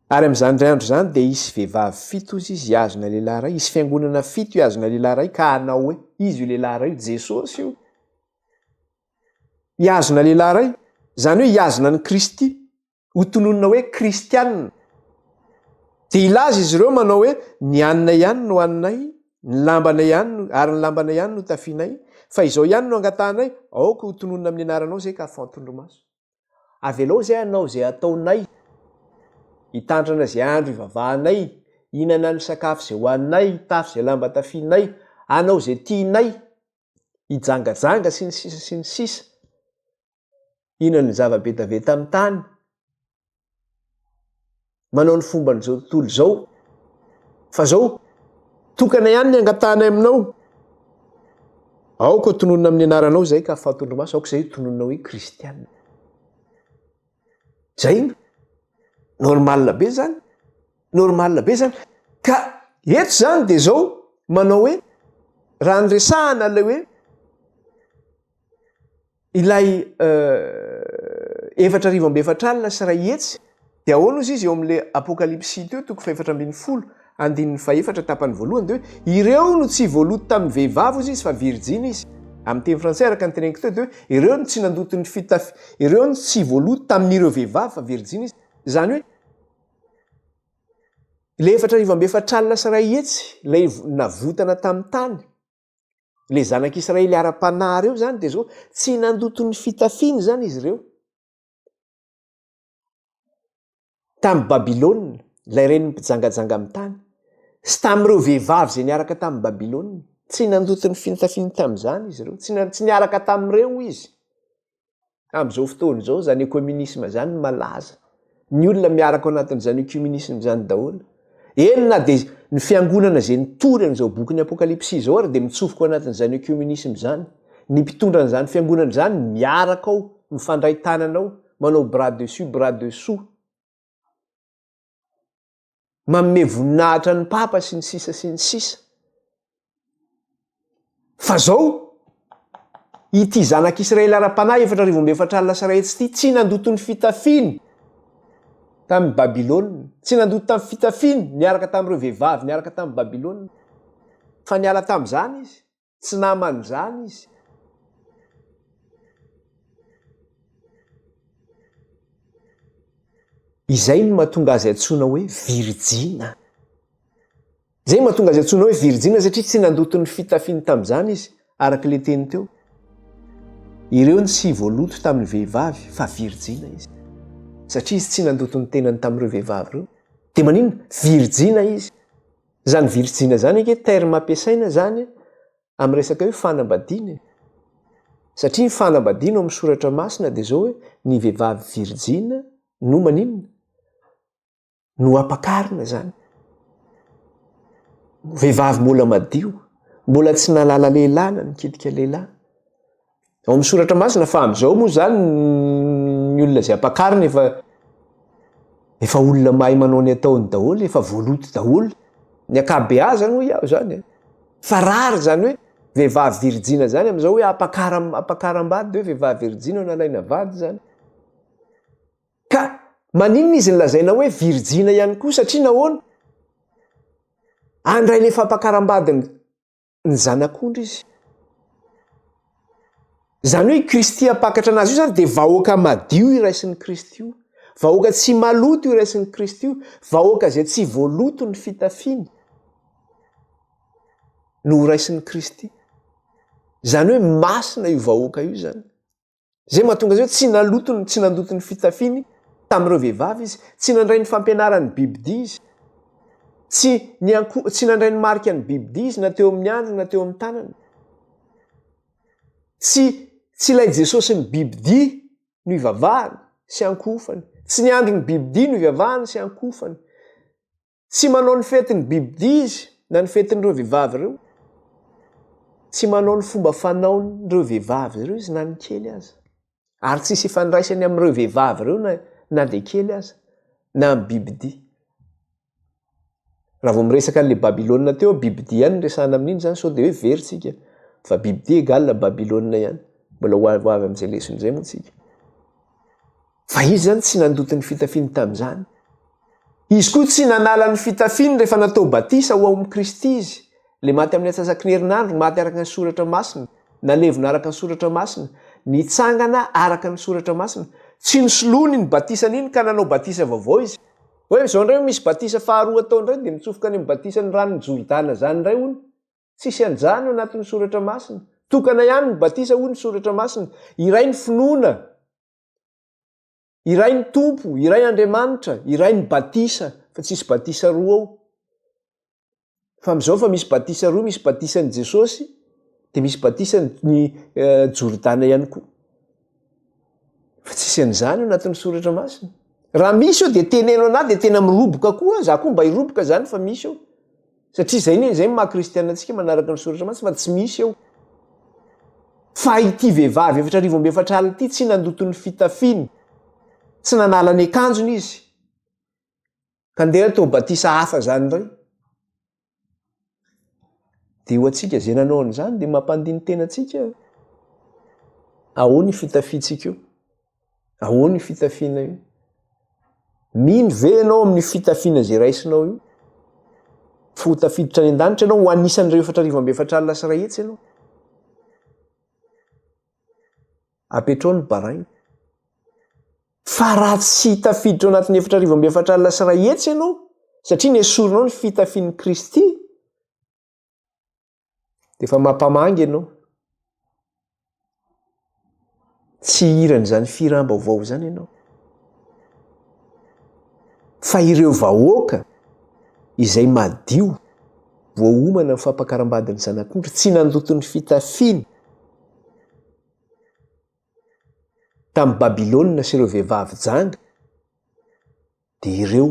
Ary amin'izany indray andro izany dia hisy vehivavy fito, hozy izy, hihazona lehilahy iray, hisy fiangonana fito hihazona lehilahy iray ka hanao hoe, Iza io lehilahy iray io? Jesosy io. Hihazona lehilahy iray, izany hoe hihazona an'i Kristy, ho tononina hoe kristianina. Dia hilaza izy ireo manao hoe, Ny haninay ihany no haninay, ny lambanay ihany no, ary ny lambanay ihany no tafianay, fa izao ihany no angatahanay, aoka ho tononina amin'ny anaranao izay ka afanton-dromaso. Avelao izay hanao izay ataonay, hitandrana izay andro ivavahanay, hihinana ny sakafo izay hohaninay, hitafy izay lamba tafianay, hanao izay tianay, hijangajanga sy ny sisa sy ny sisa, hihinana ny zava-betaveta amin'ny tany, manao ny fomban'izao tontolo izao. Fa zao, tokana ihany ny angatahanay aminao. Aoka ho tononina amin'ny anaranao izay ka fahatondromaso, aoka izay ho tononina hoe kristiana. Zay no. Normal be zany. Normal be zany. Ka eto zany dia zao manao hoe raha ny resahana ilay hoe Ilay 44 sy 100 dia ahoana ozy izy eo amin'ilay Apokalypsy teo toko fahefatra ambin'ny folo andininy fahefatra tapany voalohany dia hoe ireo no tsy voaloto tamin'ny vehivavy ozy izy fa virjiny izy. Amin'ny teny frantsay araka ny teneniko teo dia hoe ireo no tsy nandoto ny fitafy ireo no tsy voaloto tamin'ireo vehivavy fa virjiny izy. Izany hoe ilay 44 sy 100 ilay navotana tamin'ny tany Le zanak'Israely ara-panahy ireo izany dia izao, tsy nandoto ny fitafiany izany izy ireo. Tamin'i Babylona, ilay renin'ny mpijangajanga amin'ny tany, sy tamin'ireo vehivavy izay niaraka tamin'i Babylona. Tsy nandoto ny fitafiany tamin'izany izy ireo, tsy, tsy niaraka tamin'ireo izy. Amin'izao fotoana izao izany ecomunisme izany no malaza. Ny olona miaraka ao anatin'izany ecumenisme izany daholo. Eny na dia ny fiangonana izay nitory an'izao bokin'ny Apokalypsy izao ary dia mitsofoka ao anatin'izany ecumenisme izany. Ny mpitondra an'izany fiangonana izany miaraka ao, mifandray tanana ao, manao bras dessus bras dessous. Manome voninahitra ny Papa sy ny sisa sy ny sisa. Fa zao, ity zanak'Israely ara-panahy 44 40 ity tsy nandoto ny fitafiany tamin'i Babylona, tsy nandoto tamin'ny fitafiany niaraka tamin'ireo vehivavy niaraka tamin'i Babylona, fa niala tamin'izany izy. Tsy naman'izany izy. Izay no mahatonga azy antsoina hoe virijina. Izay no mahatonga azy antsoina hoe virijina satria tsy nandoto ny fitafiany tamin'izany izy, araka ilay teny teo. Ireo ny tsy voaloto tamin'ny vehivavy fa virijina izy. Satria izy tsy nandoto ny tenany tamin'ireo vehivavy ireo. Dia maninona? Virijina izy. Izany virjina izany ange terme ampiasaina izany amin'ny resaka hoe fanambadiana e. Satria ny fanambadiana ao amin'ny soratra masina dia izao hoe ny vehivavy virjina no maninona? No ampakarina izany. Vehivavy mbola madio, mbola tsy nahalala lehilahy na nikitika lehilahy. Ao amin'ny soratra masina fa amin'izao moa izany ny olona izay ampakarina efa efa olona mahay manao ny ataony daholo, efa voaloto daholo. Ny ankabeazany hoy aho izany e. Fa rary izany hoe vehivavy virijina izany amin'izao hoe ampakaram- ampakaram-bady dia hoe vehivavy virijina no alaina vady izany. Ka maninona izy nolazaina hoe virijina ihany koa satria nahoana? Handray ilay fampakaram-badiny ny Zanak'ondry izy. Izany hoe i Kristy hampakatra anazy io izany dia vahoaka madio iraisin'i Kristy io. Vahoaka tsy maloto iraisin'i Kristy io. Vahoaka izay tsy voaloto ny fitafiany no horaisin'i Kristy. Izany hoe masina io vahoaka io izany. Izay mahatonga azy hoe tsy naloto ny, tsy nandoto ny fitafiany tamin'ireo vehivavy izy, tsy nandray ny fampianaran'ny bibidia izy, tsy nianko, tsy nandray ny marika ny bibidia izy na teo amin'ny andriny na teo amin'ny tanany. Tsy, tsy ilay Jesosy ny bibidia no ivavahany sy ankohofany, tsy ny andron'ny bibidia no ivavahany sy ankohofany. Tsy manao ny fetin'ny bibidia izy na ny fetin'ireo vehivavy ireo. Tsy manao ny fomba fanaon'ireo vehivavy ireo izy na ny kely aza. Ary tsisy ifandraisany amin'ireo vehivavy ireo na, na dia kely aza, na amin'ny bibidia. Raha vao miresaka an'ilay Babylona teo, bibidia ihany no resahana amin'iny izany, sao dia hoe very tsika. Fa bibidia égale Babylona ihany. Mbola ho avy amin'izay lesona izay moa tsika. Fa izy izany tsy nandoto ny fitafiany tamin'izany. Izy koa tsy nanala ny fitafiany rehefa natao batisa ho ao amin'i Kristy izy, ilay maty amin'ny antsasaky ny herinandro, maty araka ny Soratra Masina, nalevina araka ny Soratra Masina, nitsangana araka ny Soratra Masina. Tsy nosoloany iny batisany iny ka nanao batisa vaovao izy. Hoe izao indray misy batisa faharoa atao indray dia mitsofoka any amin'ny batisan'ny ranon'i Jordana izany indray hono. Tsisy an'izany ao anatin'ny Soratra Masina. Tokana ihany ny batisa hoy ny Soratra Masina. Iray ny finoana. Iray ny Tompo, iray Andriamanitra, iray ny batisa, fa tsisy batisa roa ao. Fa amin'izao fa misy batisa roa, misy batisan'i Jesosy, dia misy batisan'ny eh, Jordana ihany koa. Fa tsisy an'izany ao anatin'ny soratra masina. Raha misy eo dia teneno anah dia tena miroboka koa, za koa mba hiroboka zany fa misy eo. Satria izay anie, izay no maha kristiana antsika manaraka ny soratra masina fa tsy misy eo. Fa ity vehivavy 40 40 ity tsy nandoto ny fitafiany, tsy nanala ny akanjony izy. Ka ndeha atao batisa hafa zany indray. Dia ho antsika izay nanao an'izany dia mampandini-tena antsika. Ahoana io fitafiantsika io? Ahoana io fitafiana io? Mino ve ianao amin'io fitafiana izay raisinao io? Fa ho tafiditra any an-danitra ianao, ho anisan'ireo 44 40 ianao. Apetrao ny baraingo. Fa raha tsy tafiditra ao anatin'ny 44 40 ianao, satria nesorinao ny fitafian'i Kristy, Dia efa mampamangy ianao. Tsy hiran'izany fihiram-baovao izany ianao. Fa ireo vahoaka izay madio, voaomana ny fampakaram-badin'ny zanak'ondry, tsy nandoto ny fitafiany. tamin'i Babylona sy ireo vehivavy janga, dia ireo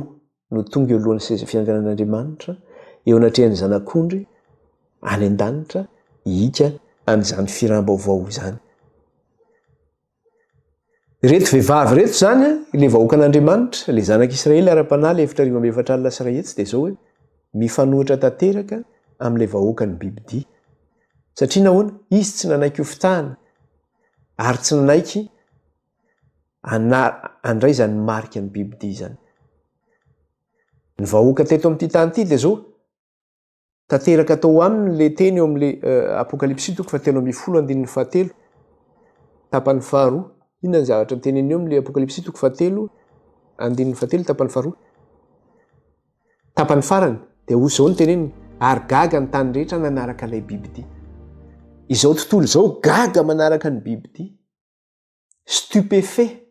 no tonga eo alohan'ny seza fiandrianan'Andriamanitra, eo anatrehan'ny Zanak'ondry any an-danitra hihika an'izany firam-baovao izany. Ireto vehivavy ireto izany, ilay vahoakan'Andriamanitra, ilay zanak'Israely ara-panahy, ilay 1440, dia izao hoe, mifanohitra tanteraka amin'ilay vahoakan'ny bibidia. Satria nahoana? Izy tsy nanaiky hofitahana, ary tsy nanaiky handray izany marika ny bibidia izany. Ny vahoaka teto amin'ity tany ity dia izao, Tanteraka tao aminy ilay teny eo amin'ilay Apokalypsy toko fahatelo ambin'ny folo andininy fahatelo, tapany faharoa. Inona ny zavatra teneniny eo amin'ilay Apokalypsy toko fahatelo andininy fahatelo tapany faharoa? Tapany farany dia hoy izao ny teneniny, ary gaga ny tany rehetra nanaraka ilay bibidia. Izao tontolo izao gaga manaraka ny bibidia. Stupéfait.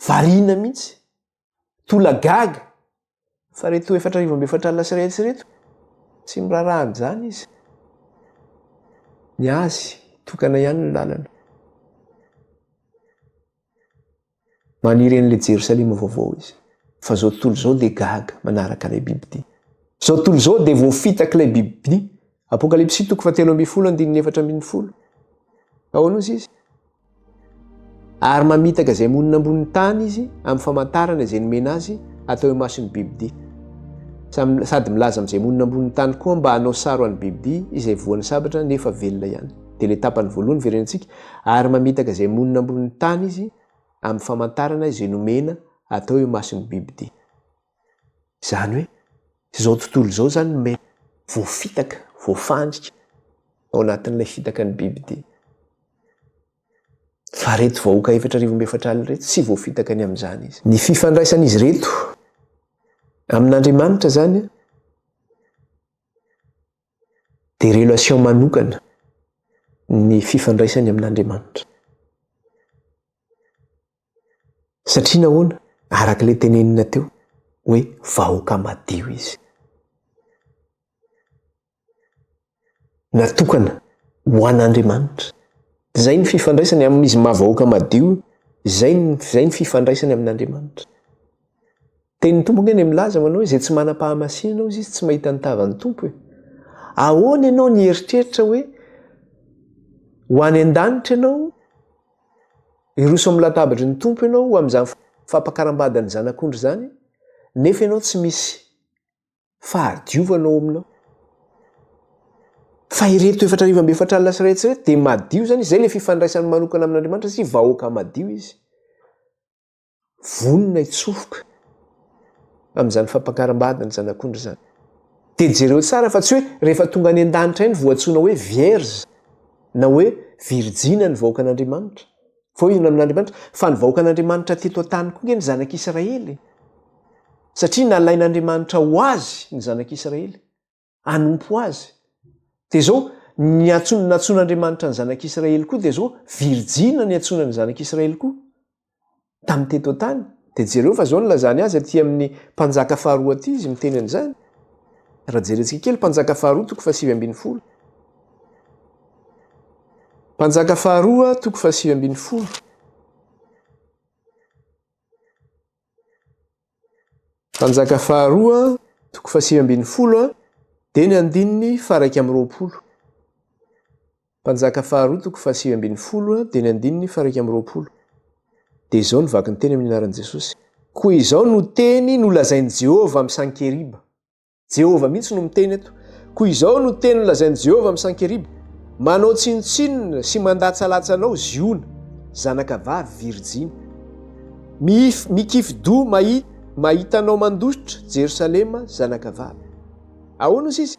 Variana mihitsy. Tolagaga. Fa reto 1440 ireto, tsy miraharaha an'izany izy. Ny azy, tokana ihany ny lalana. Maniry an'ilay Jerosalema vaovao izy. Fa izao tontolo izao dia gaga manaraka ilay bibidia. Izao tontolo izao dia voafitak'ilay bibidia. Apokalypsy toko fahatelo ambin'ny folo andininy 14. Ahoana ozy izy? Ary mamitaka izay monina ambonin'ny tany izy amin'ny famantarana izay nomena azy atao eo imason'ny bibidia. Sady milaza amin'izay monina ambonin'ny tany koa mba hanao sary ho an'ny bibidia izay voan'ny sabatra nefa velona ihany. Dia ilay tapany voalohany verenantsika, ary mamitaka izay monina ambonin'ny tany izy amin'ny famantarana izay nomena atao eo imason'ny bibidia. Izany hoe izao tontolo izao izany no mety voafitaka, voafandrika ao anatin'ilay fitaka ny bibidia. Fa ireto vahoaka 4400 ireto tsy voafitaka ny amin'izany izy. Ny fifandraisan'izy ireto amin'Andriamanitra izany dia relation manokana ny fifandraisany amin'Andriamanitra. Satria nahoana? Araka ilay tenenina teo hoe vahoaka madio izy. Natokana ho an'Andriamanitra. Izay ny fifandraisany amin'izy maha vahoaka madio, izay ny izay ny fifandraisany amin'Andriamanitra. Tenin'ny Tompo ange ny milaza manao hoe izay tsy manam-pahamasinana hozy izy tsy mahita ny tavan'ny Tompo e. Ahoana ianao ny hieritreritra hoe ho any an-danitra ianao, hiroso amin'ny latabatry ny Tompo ianao ho amin'izany fampakaram-bady an'ny zanak'ondry izany, nefa ianao tsy misy fahadiovana ao aminao. Fa ireto 4440 ireto dia madio izany izy, izay ilay fifandraisany manokana amin'Andriamanitra satria vahoaka madio izy. Vonona hitsofoka amin'izany fampakaram-bady ny zanak'ondry izany. Dia jereo tsara fa tsy hoe rehefa tonga any an-danitra iny voantsoina hoe vierge na hoe virjina ny vahoakan'Andriamanitra. Fa hoy izy amin'Andriamanitra, fa ny vahoakan'Andriamanitra teto an-tany koa nge ny zanak'Israely e. Satria nalain'Andriamanitra ho azy ny zanak'Israely, hanompo azy. Dia izao, ny antsoin-, nantsoin'Andriamanitra ny zanak'Israely koa dia izao, virjina ny antsoina ny zanak'Israely koa. Tamin'ny teto an-tany. Dia jereo fa izao no nilazany azy aty amin'ny Mpanjaka faharoa aty izy miteny an'izany. Raha jerentsika kely Mpanjaka faharoa toko faha-19. Mpanjaka faharoa toko faha-19. Mpanjaka faharoa toko faha-19 dia ny andininy faha-21. Mpanjaka faharoa toko faha-19 dia ny andininy faha-21. Dia izao no vaky ny teny amin'ny anaran'i Jesosy. Koa izao no teny nolazain'i Jehovah amin'i Sankeriba. Jehovah mihitsy no miteny eto. Koa izao no teny nolazain'i Jehovah amin'i Sankeriba, Manao tsinontsinona sy mandatsalatsa anao Ziona, zanakavavy virjiny. Mihif, mikifi-doha mahi, mahita anao mandositra, Jerosalema, zanakavavy. Ahoana hozy izy?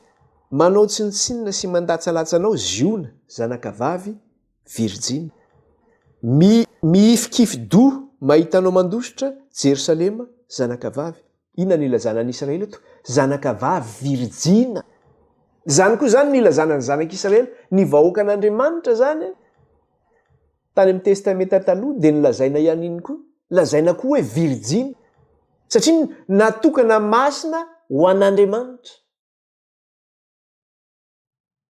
Manao tsinontsinona sy mandatsalatsa anao Ziona, zanakavavy virjiny. Mi, mihifikifi-doha mahita anao mandositra, Jerosalema, zanakavavy. Inona no ilazana an'i Israely eto? Zanakavavy virjina. Izany koa izany no ilazana ny zanak'Israely. Ny vahoakan'Andriamanitra izany, tany amin'ny Testamenta Taloha, dia nolazaina ihany iny koa. Lazaina koa hoe virjina. Satria natokana masina ho an'Andriamanitra.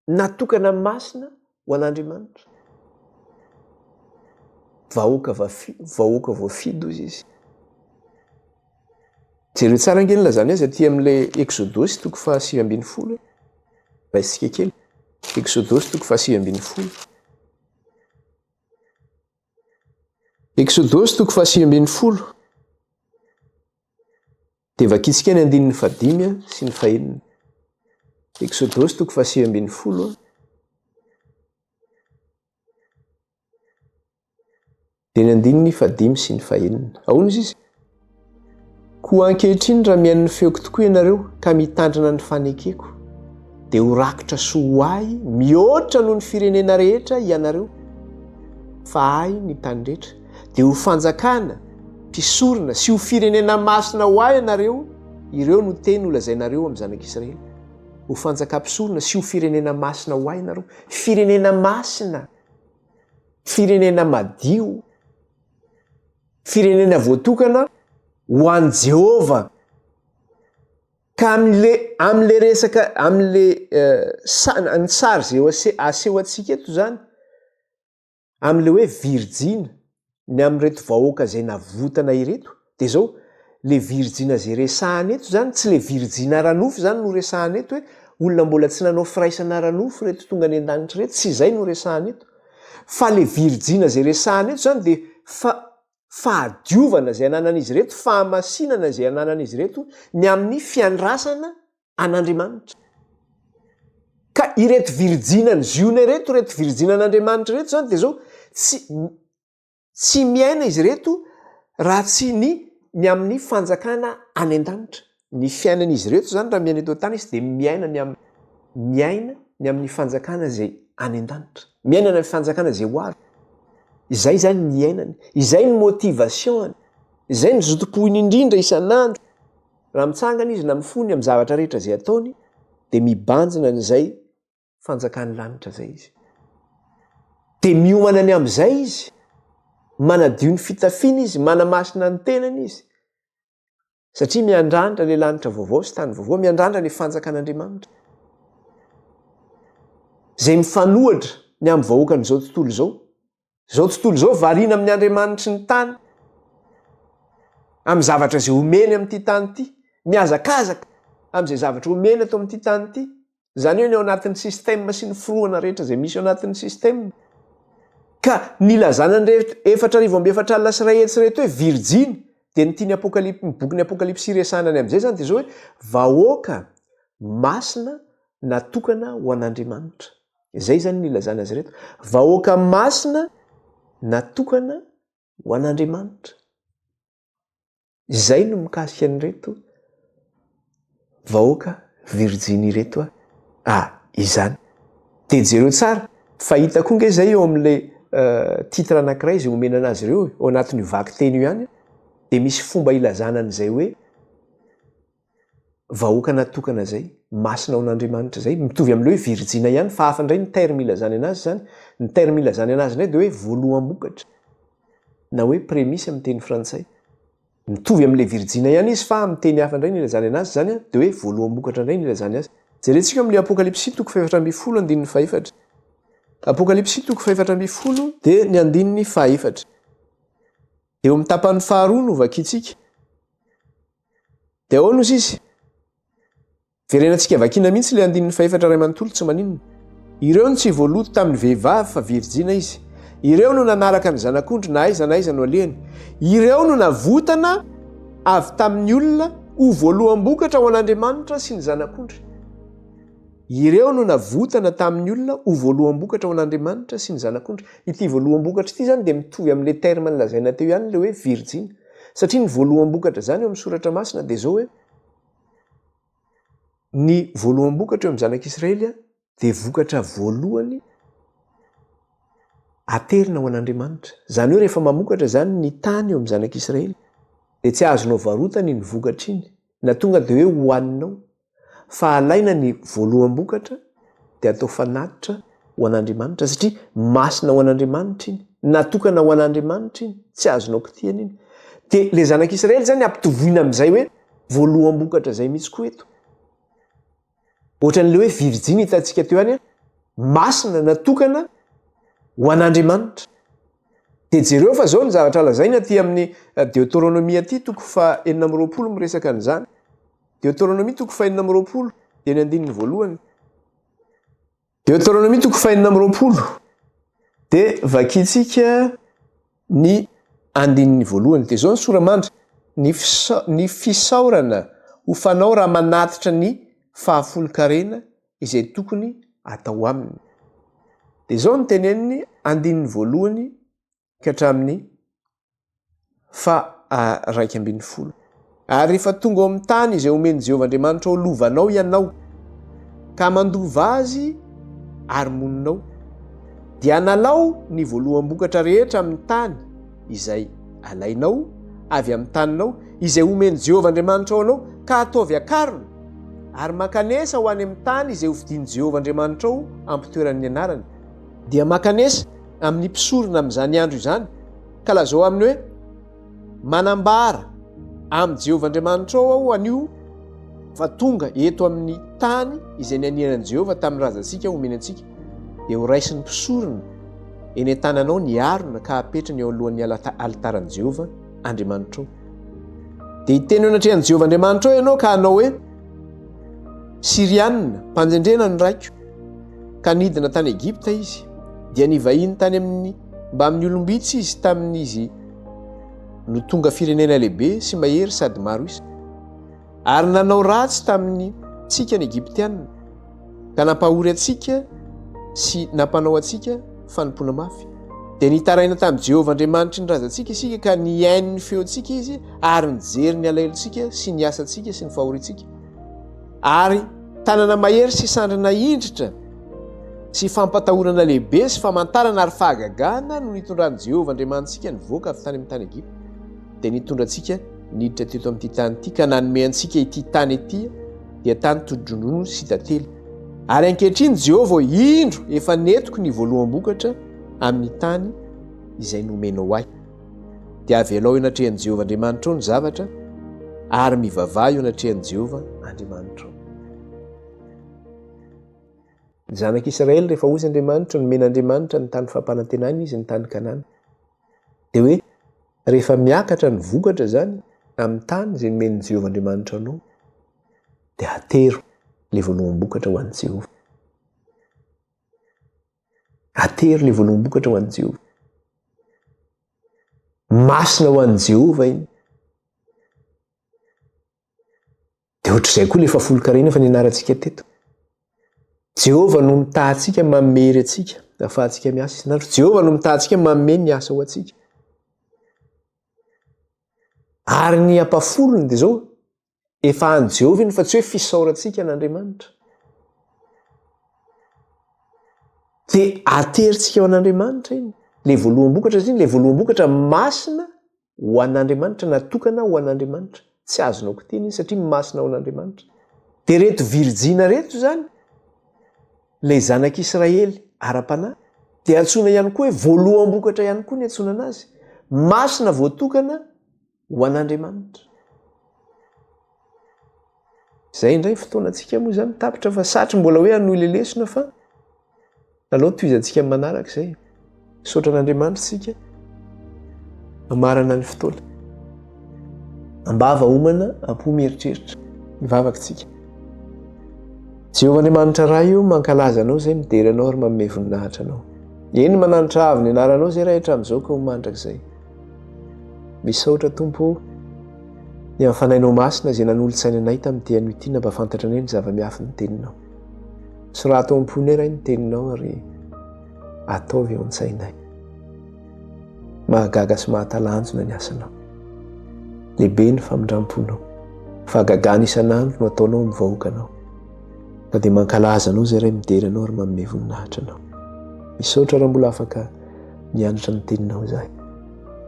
Natokana masina ho an'Andriamanitra. Vahoaka vahoaka voafidy hozy izy. Jereo tsara ange ny nilazany azy aty amin'ilay Eksodosy toko faha 19 e. Raisitsika kely. Eksodosy toko faha 19. Eksodosy toko faha 19. Dia vakintsika ny andininy fahadimy sy ny fahenina. Eksodosy toko faha 19. Dia ny andininy fahadimy sy ny fahenina. Ahoana izy izy? Koa ankehitriny raha mihaino ny feoko tokoa ianareo ka mitandrina ny fanekeko, dia ho rakitra soa ho ahy mihoatra noho ny firenena rehetra ianareo, fa ahy ny tany rehetra. Dia ho fanjakana, mpisorona sy ho firenena masina ho ahy ianareo, ireo no teny holazainareo amin'ny zanak'Israely. Ho fanjakam-pisorona sy ho firenena masina ho ahy ianareo. Firenena masina! Firenena madio, firenena voatokana ho an'i Jehovah. Ka amin'le amin'le resaka amin'le sa- ny sary izay eo ase- aseho antsika eto izany, amin'le hoe virjina, ny amin'ireto vahoaka izay navotana ireto, dia izao, le virjina izay resahana eto izany, tsy le virjina ara-nofo izany no resahana eto hoe olona mbola tsy nanao firaisana ara-nofo ireto tonga any an-danitra ireto, tsy izay no resahana eto. Fa le virjina izay resahana eto izany dia fa fahadiovana izay ananan'izy ireto, fahamasinana izay ananan'izy ireto ny amin'ny fiandrasana an'Andriamanitra. Ka ireto virjinan'i Ziona ireto, ireto virjinan'Andriamanitra ireto izany dia izao, tsy Tsy miaina izy ireto raha tsy ny ny amin'ny fanjakana any an-danitra. Ny fiainan'izy ireto izany raha miaina eto an-tany izy dia miaina ny amin'ny miaina ny amin'ny fanjakana izay any an-danitra. Miaina ny amin'ny fanjakana izay ho avy. Izay izany ny iainany. Izay ny motivation-ny. Izay ny zotom-poiny indrindra isan'andro. Raha mitsangana izy na mifoha ny amin'ny zavatra rehetra izay ataony dia mibanjina an'izay fanjakan'ny lanitra izay izy. Dia miomana ny amin'izay izy, manadio ny fitafiany izy, manamasina ny tenany izy. Satria miandrandra ilay lanitra vaovao sy tany vaovao, miandrandra ilay fanjakan'Andriamanitra. Izay mifanohitra ny amin'ny vahoakan'izao tontolo izao. Izao tontolo izao variana amin'ny andriamanitry ny tany, amin'ny zavatra izay omeny amin'ity tany ity, mihazakazaka amin'izay zavatra omeny eto amin'ity tany ity. Izany hoe ny ao anatin'ny système sy ny firohana rehetra izay misy ao anatin'ny système. Ka nilazana an'ireto 1440 ireto hoe virjiny, dia ny tian'ny Apokalypsy, ny bokin'ny Apokalypsy resahana ny amin'izay izany dia izao hoe vahoaka masina natokana ho an'Andriamanitra. Izay izany no ilazana azy ireto. Vahoaka masina natokana ho an'Andriamanitra. Izay no mikasika an'ireto vahoaka virjiny ireto ah izany. Dia jereo tsara fa hita koa nge izay eo amin'ilay euh, titre anankiray izay omena anazy ireo ao anatin'io vakiteny io ihany dia misy fomba ilazana an'izay hoe vahoaka natokana zay, masina ho an'Andriamanitra zay, mitovy amin'ilay hoe virijina ihany fa hafa indray ny terme ilazany anazy zany, ny terme ilazany anazy indray dia hoe voaloham-bokatra na hoe prémisse amin'ny teny frantsay. Mitovy amin'ilay virijina ihany izy fa amin'ny teny hafa indray ny ilazany anazy zany dia hoe voaloham-bokatra indray ny ilazany azy. Jerentsika amin'ilay Apokalypsy toko faha-14 andininy fahefatra. Apokalypsy toko faha-14 dia ny andininy fahefatra. Eo amin'ny tapany faharoa no vakintsika. Dia ahoana ozy izy? Verenantsika vakiana mihitsy ilay andininy fahefatra iray manontolo, tsy maninona. Ireo no tsy voaloto tamin'ny vehivavy fa virjina izy. Ireo no nanaraka ny zanak'ondry na aiza na aiza no alehany. Ireo no navotana avy tamin'ny olona ho voaloham-bokatra ho an'Andriamanitra sy ny zanak'ondry. Ireo no navotana tamin'ny olona ho voaloham-bokatra ho an'Andriamanitra sy ny zanak'ondry. Ity voaloham-bokatra ity izany dia mitovy amin'ilay terme nolazaina teo ihany ilay hoe virjina. Satria ny voaloham-bokatra izany eo amin'ny soratra masina dia izao hoe, ny voaloham-bokatra eo amin'ny zanak'Israely dia vokatra voalohany aterina ho an'Andriamanitra. Izany hoe rehefa mamokatra izany ny tany eo amin'ny zanak'Israely dia tsy azonao varotana iny vokatra iny na tonga dia hoe hohaninao fa alaina ny voaloham-bokatra dia atao fanatitra ho an'Andriamanitra satria masina ho an'Andriamanitra iny, natokana ho an'Andriamanitra iny, tsy azonao kitihana iny. Dia le zanak'Israely zany ampitoviana amin'izay hoe voaloham-bokatra izay mihitsy koa eto. Ohatran'le hoe virjiny hitantsika teo ihany, masina natokana ho an'Andriamanitra. Dia jereo fa izao ny zavatra lazainy aty amin'ny Deoteronomia aty toko faha 26 miresaka an'izany. Deoteronomia toko faha 26 dia ny andininy voalohany. Deoteronomia toko faha 26 dia vakintsika ny andininy voalohany. Dia izao ny sora-mandry, ny ny fisaorana ho fanao raha manatitra ny fahafolon-karena izay tokony atao aminy. Dia izao no teneniny andininy voalohany ka hatramin'ny faha-11. Ary rehefa tonga ao amin'ny tany izay omen'i Jehovah Andriamanitrao lovanao ianao, ka mandova azy ary monina ao, dia analao ny voaloham-bokatra rehetra amin'ny tany izay alainao avy amin'ny taninao, izay omen'i Jehovah Andriamanitrao anao, ka ataovy akarina, ary mankanesa ho any amin'ny tany izay hofidian'i Jehovah Andriamanitrao hampitoerany ny anarany. Dia mankanesa amin'ny mpisorona amin'izany andro izany, ka lazao aminy hoe, Manambara amin'i Jehovah Andriamanitrao aho anio fa tonga eto amin'ny tany izay nianianan'i Jehovah tamin'ny razantsika homeny antsika, dia horaisin'ny mpisorona eny an-tananao ny harona ka hapetrany eo alohan'ny alitaran'i Jehovah Andriamanitrao. Dia hiteny eo anatrehan'i Jehovah Andriamanitrao ianao ka hanao hoe, Syrianina, mpanjendrena ny raiko, ka nidina tany Egypta izy, dia nivahiny tany amin'ny mbamin'ny olom-bitsy izy tamin'izy no tonga firenena lehibe sy mahery sady maro isa. Ary nanao ratsy tamin'ny tsika ny Egyptiana, ka nampahory antsika sy nampanao antsika fanompoana mafy. Dia nitaraina tamin'i Jehovah Andriamanitry ny razantsika isika ka nihaino ny feontsika izy ary nijery ny alahelontsika sy ny asantsika sy ny fahoriantsika. Ary tanana mahery sy sandry nahindritra sy fampatahorana lehibe sy famantarana ary fahagagana no nitondran'i Jehovah Andriamanitsika nivoaka avy tany amin'ny tany Egypta. Dia nitondra antsika niditra teto amin'ity tany ity ka nanome antsika ity tany ity dia tany todi-dronono sy tantely. Ary ankehitriny Jehovah ô, indro efa nentiko ny voaloham-bokatra amin'ny tany izay nomenao ahy. Dia avelao eo anatrehan'i Jehovah Andriamanitrao ny zavatra, ary mivavaha eo anatrehan'i Jehovah Andriamanitrao. Ny zanak'Israely rehefa hozy Andriamanitra, nomen'Andriamanitra ny tany fampanantenana izy, ny tany Kanana. Dia hoe rehefa miakatra ny vokatra izany amin'ny tany izay nomen'i Jehovah Andriamanitra anao, dia atero ilay voaloham-bokatra ho an'i Jehovah. Atero ilay voaloham-bokatra ho an'i Jehovah. Masina ho an'i Jehovah iny. Dia ohatr'izay koa ilay fahafolonkarena efa nianarantsika teto. Jehovah no mitaha antsika manome hery antsika ahafahantsika miasa isan'andro. Jehovah no mitaha antsika manome ny asa ho antsika. Ary ny ampahafolony dia izao, efa an'i Jehovah iny fa tsy hoe fisaorantsika an'Andriamanitra. Dia aterintsika ho an'Andriamanitra iny. Ilay voaloham-bokatra iny, ilay voaloham-bokatra masina Ho an'Andriamanitra, natokana ho an'Andriamanitra. Tsy azonao kitihina iny satria masina ho an'Andriamanitra. Dia ireto virijina ireto izany, ilay zanak'Israely ara-panahy, dia antsoina ihany koa hoe voaloham-bokatra ihany koa ny antsoina anazy. Masina voatokana ho an'Andriamanitra. Izay indray fotoanantsika moa izany tapitra fa satry mbola hoe hanohy ilay lesona fa aleo tohizantsika amin'ny manaraka izay. Misaotra an'Andriamanitra isika mamarana ny fotoana. Ambava homana, am-po mieritreritra. Mivavaka isika. Jehovah Andriamanitra Ray o, mankalaza Anao izay, midera Anao ary manome voninahitra Anao. Eny, mananitra avo ny anaranao izay Ray hatramin'izao ka ho mandrakizay. Misaotra Tompo o, ny amin'ny Fanahinao Masina izay nanolo-tsaina anay tamin'ity anio ity nampahafantatra anay ny zava-miafin'ny Teninao. Sorato ao am-ponay Ray ny Teninao ary ataovy eo an-tsainay. Mahagaga sy mahatalanjona ny asanao. Lehibe ny famindram-ponao. Fahagagana isan'andro no ataonao amin'ny vahoakanao. Ka dia mankalaza anao izay Ray midera anao ary manome voninahitra anao. Misaotra raha mbola afaka Mianatra ny teninao izahay.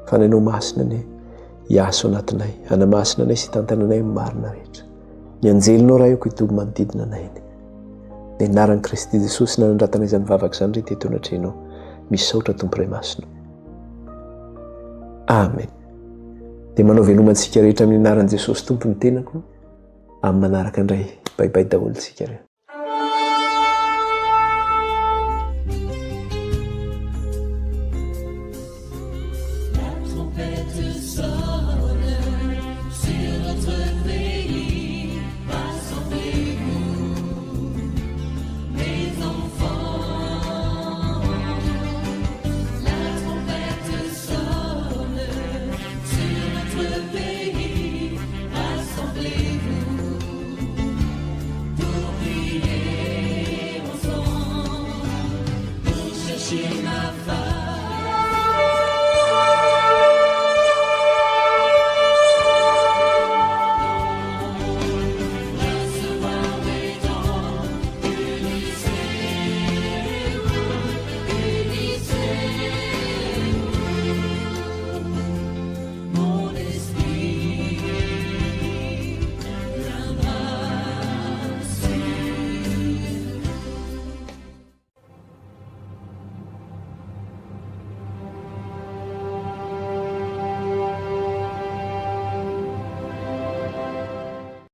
Fanahinao masina anie hiasa ao anatinay, hanamasina anay sy hitantana anay amin'ny marina rehetra. Ny anjelinao Ray aoka hitoby manodidina anay anie. Ny anaran'i Kristy Jesosy nanandratana izany vavaka izany re teto anatrehanao. Misaotra Tompo Ray Masina. Amen. Dia manao veloma antsika rehetra amin'ny anaran'i Jesosy Tompo ny tenako. Amin'ny manaraka indray. Bye bye daholo tsika re.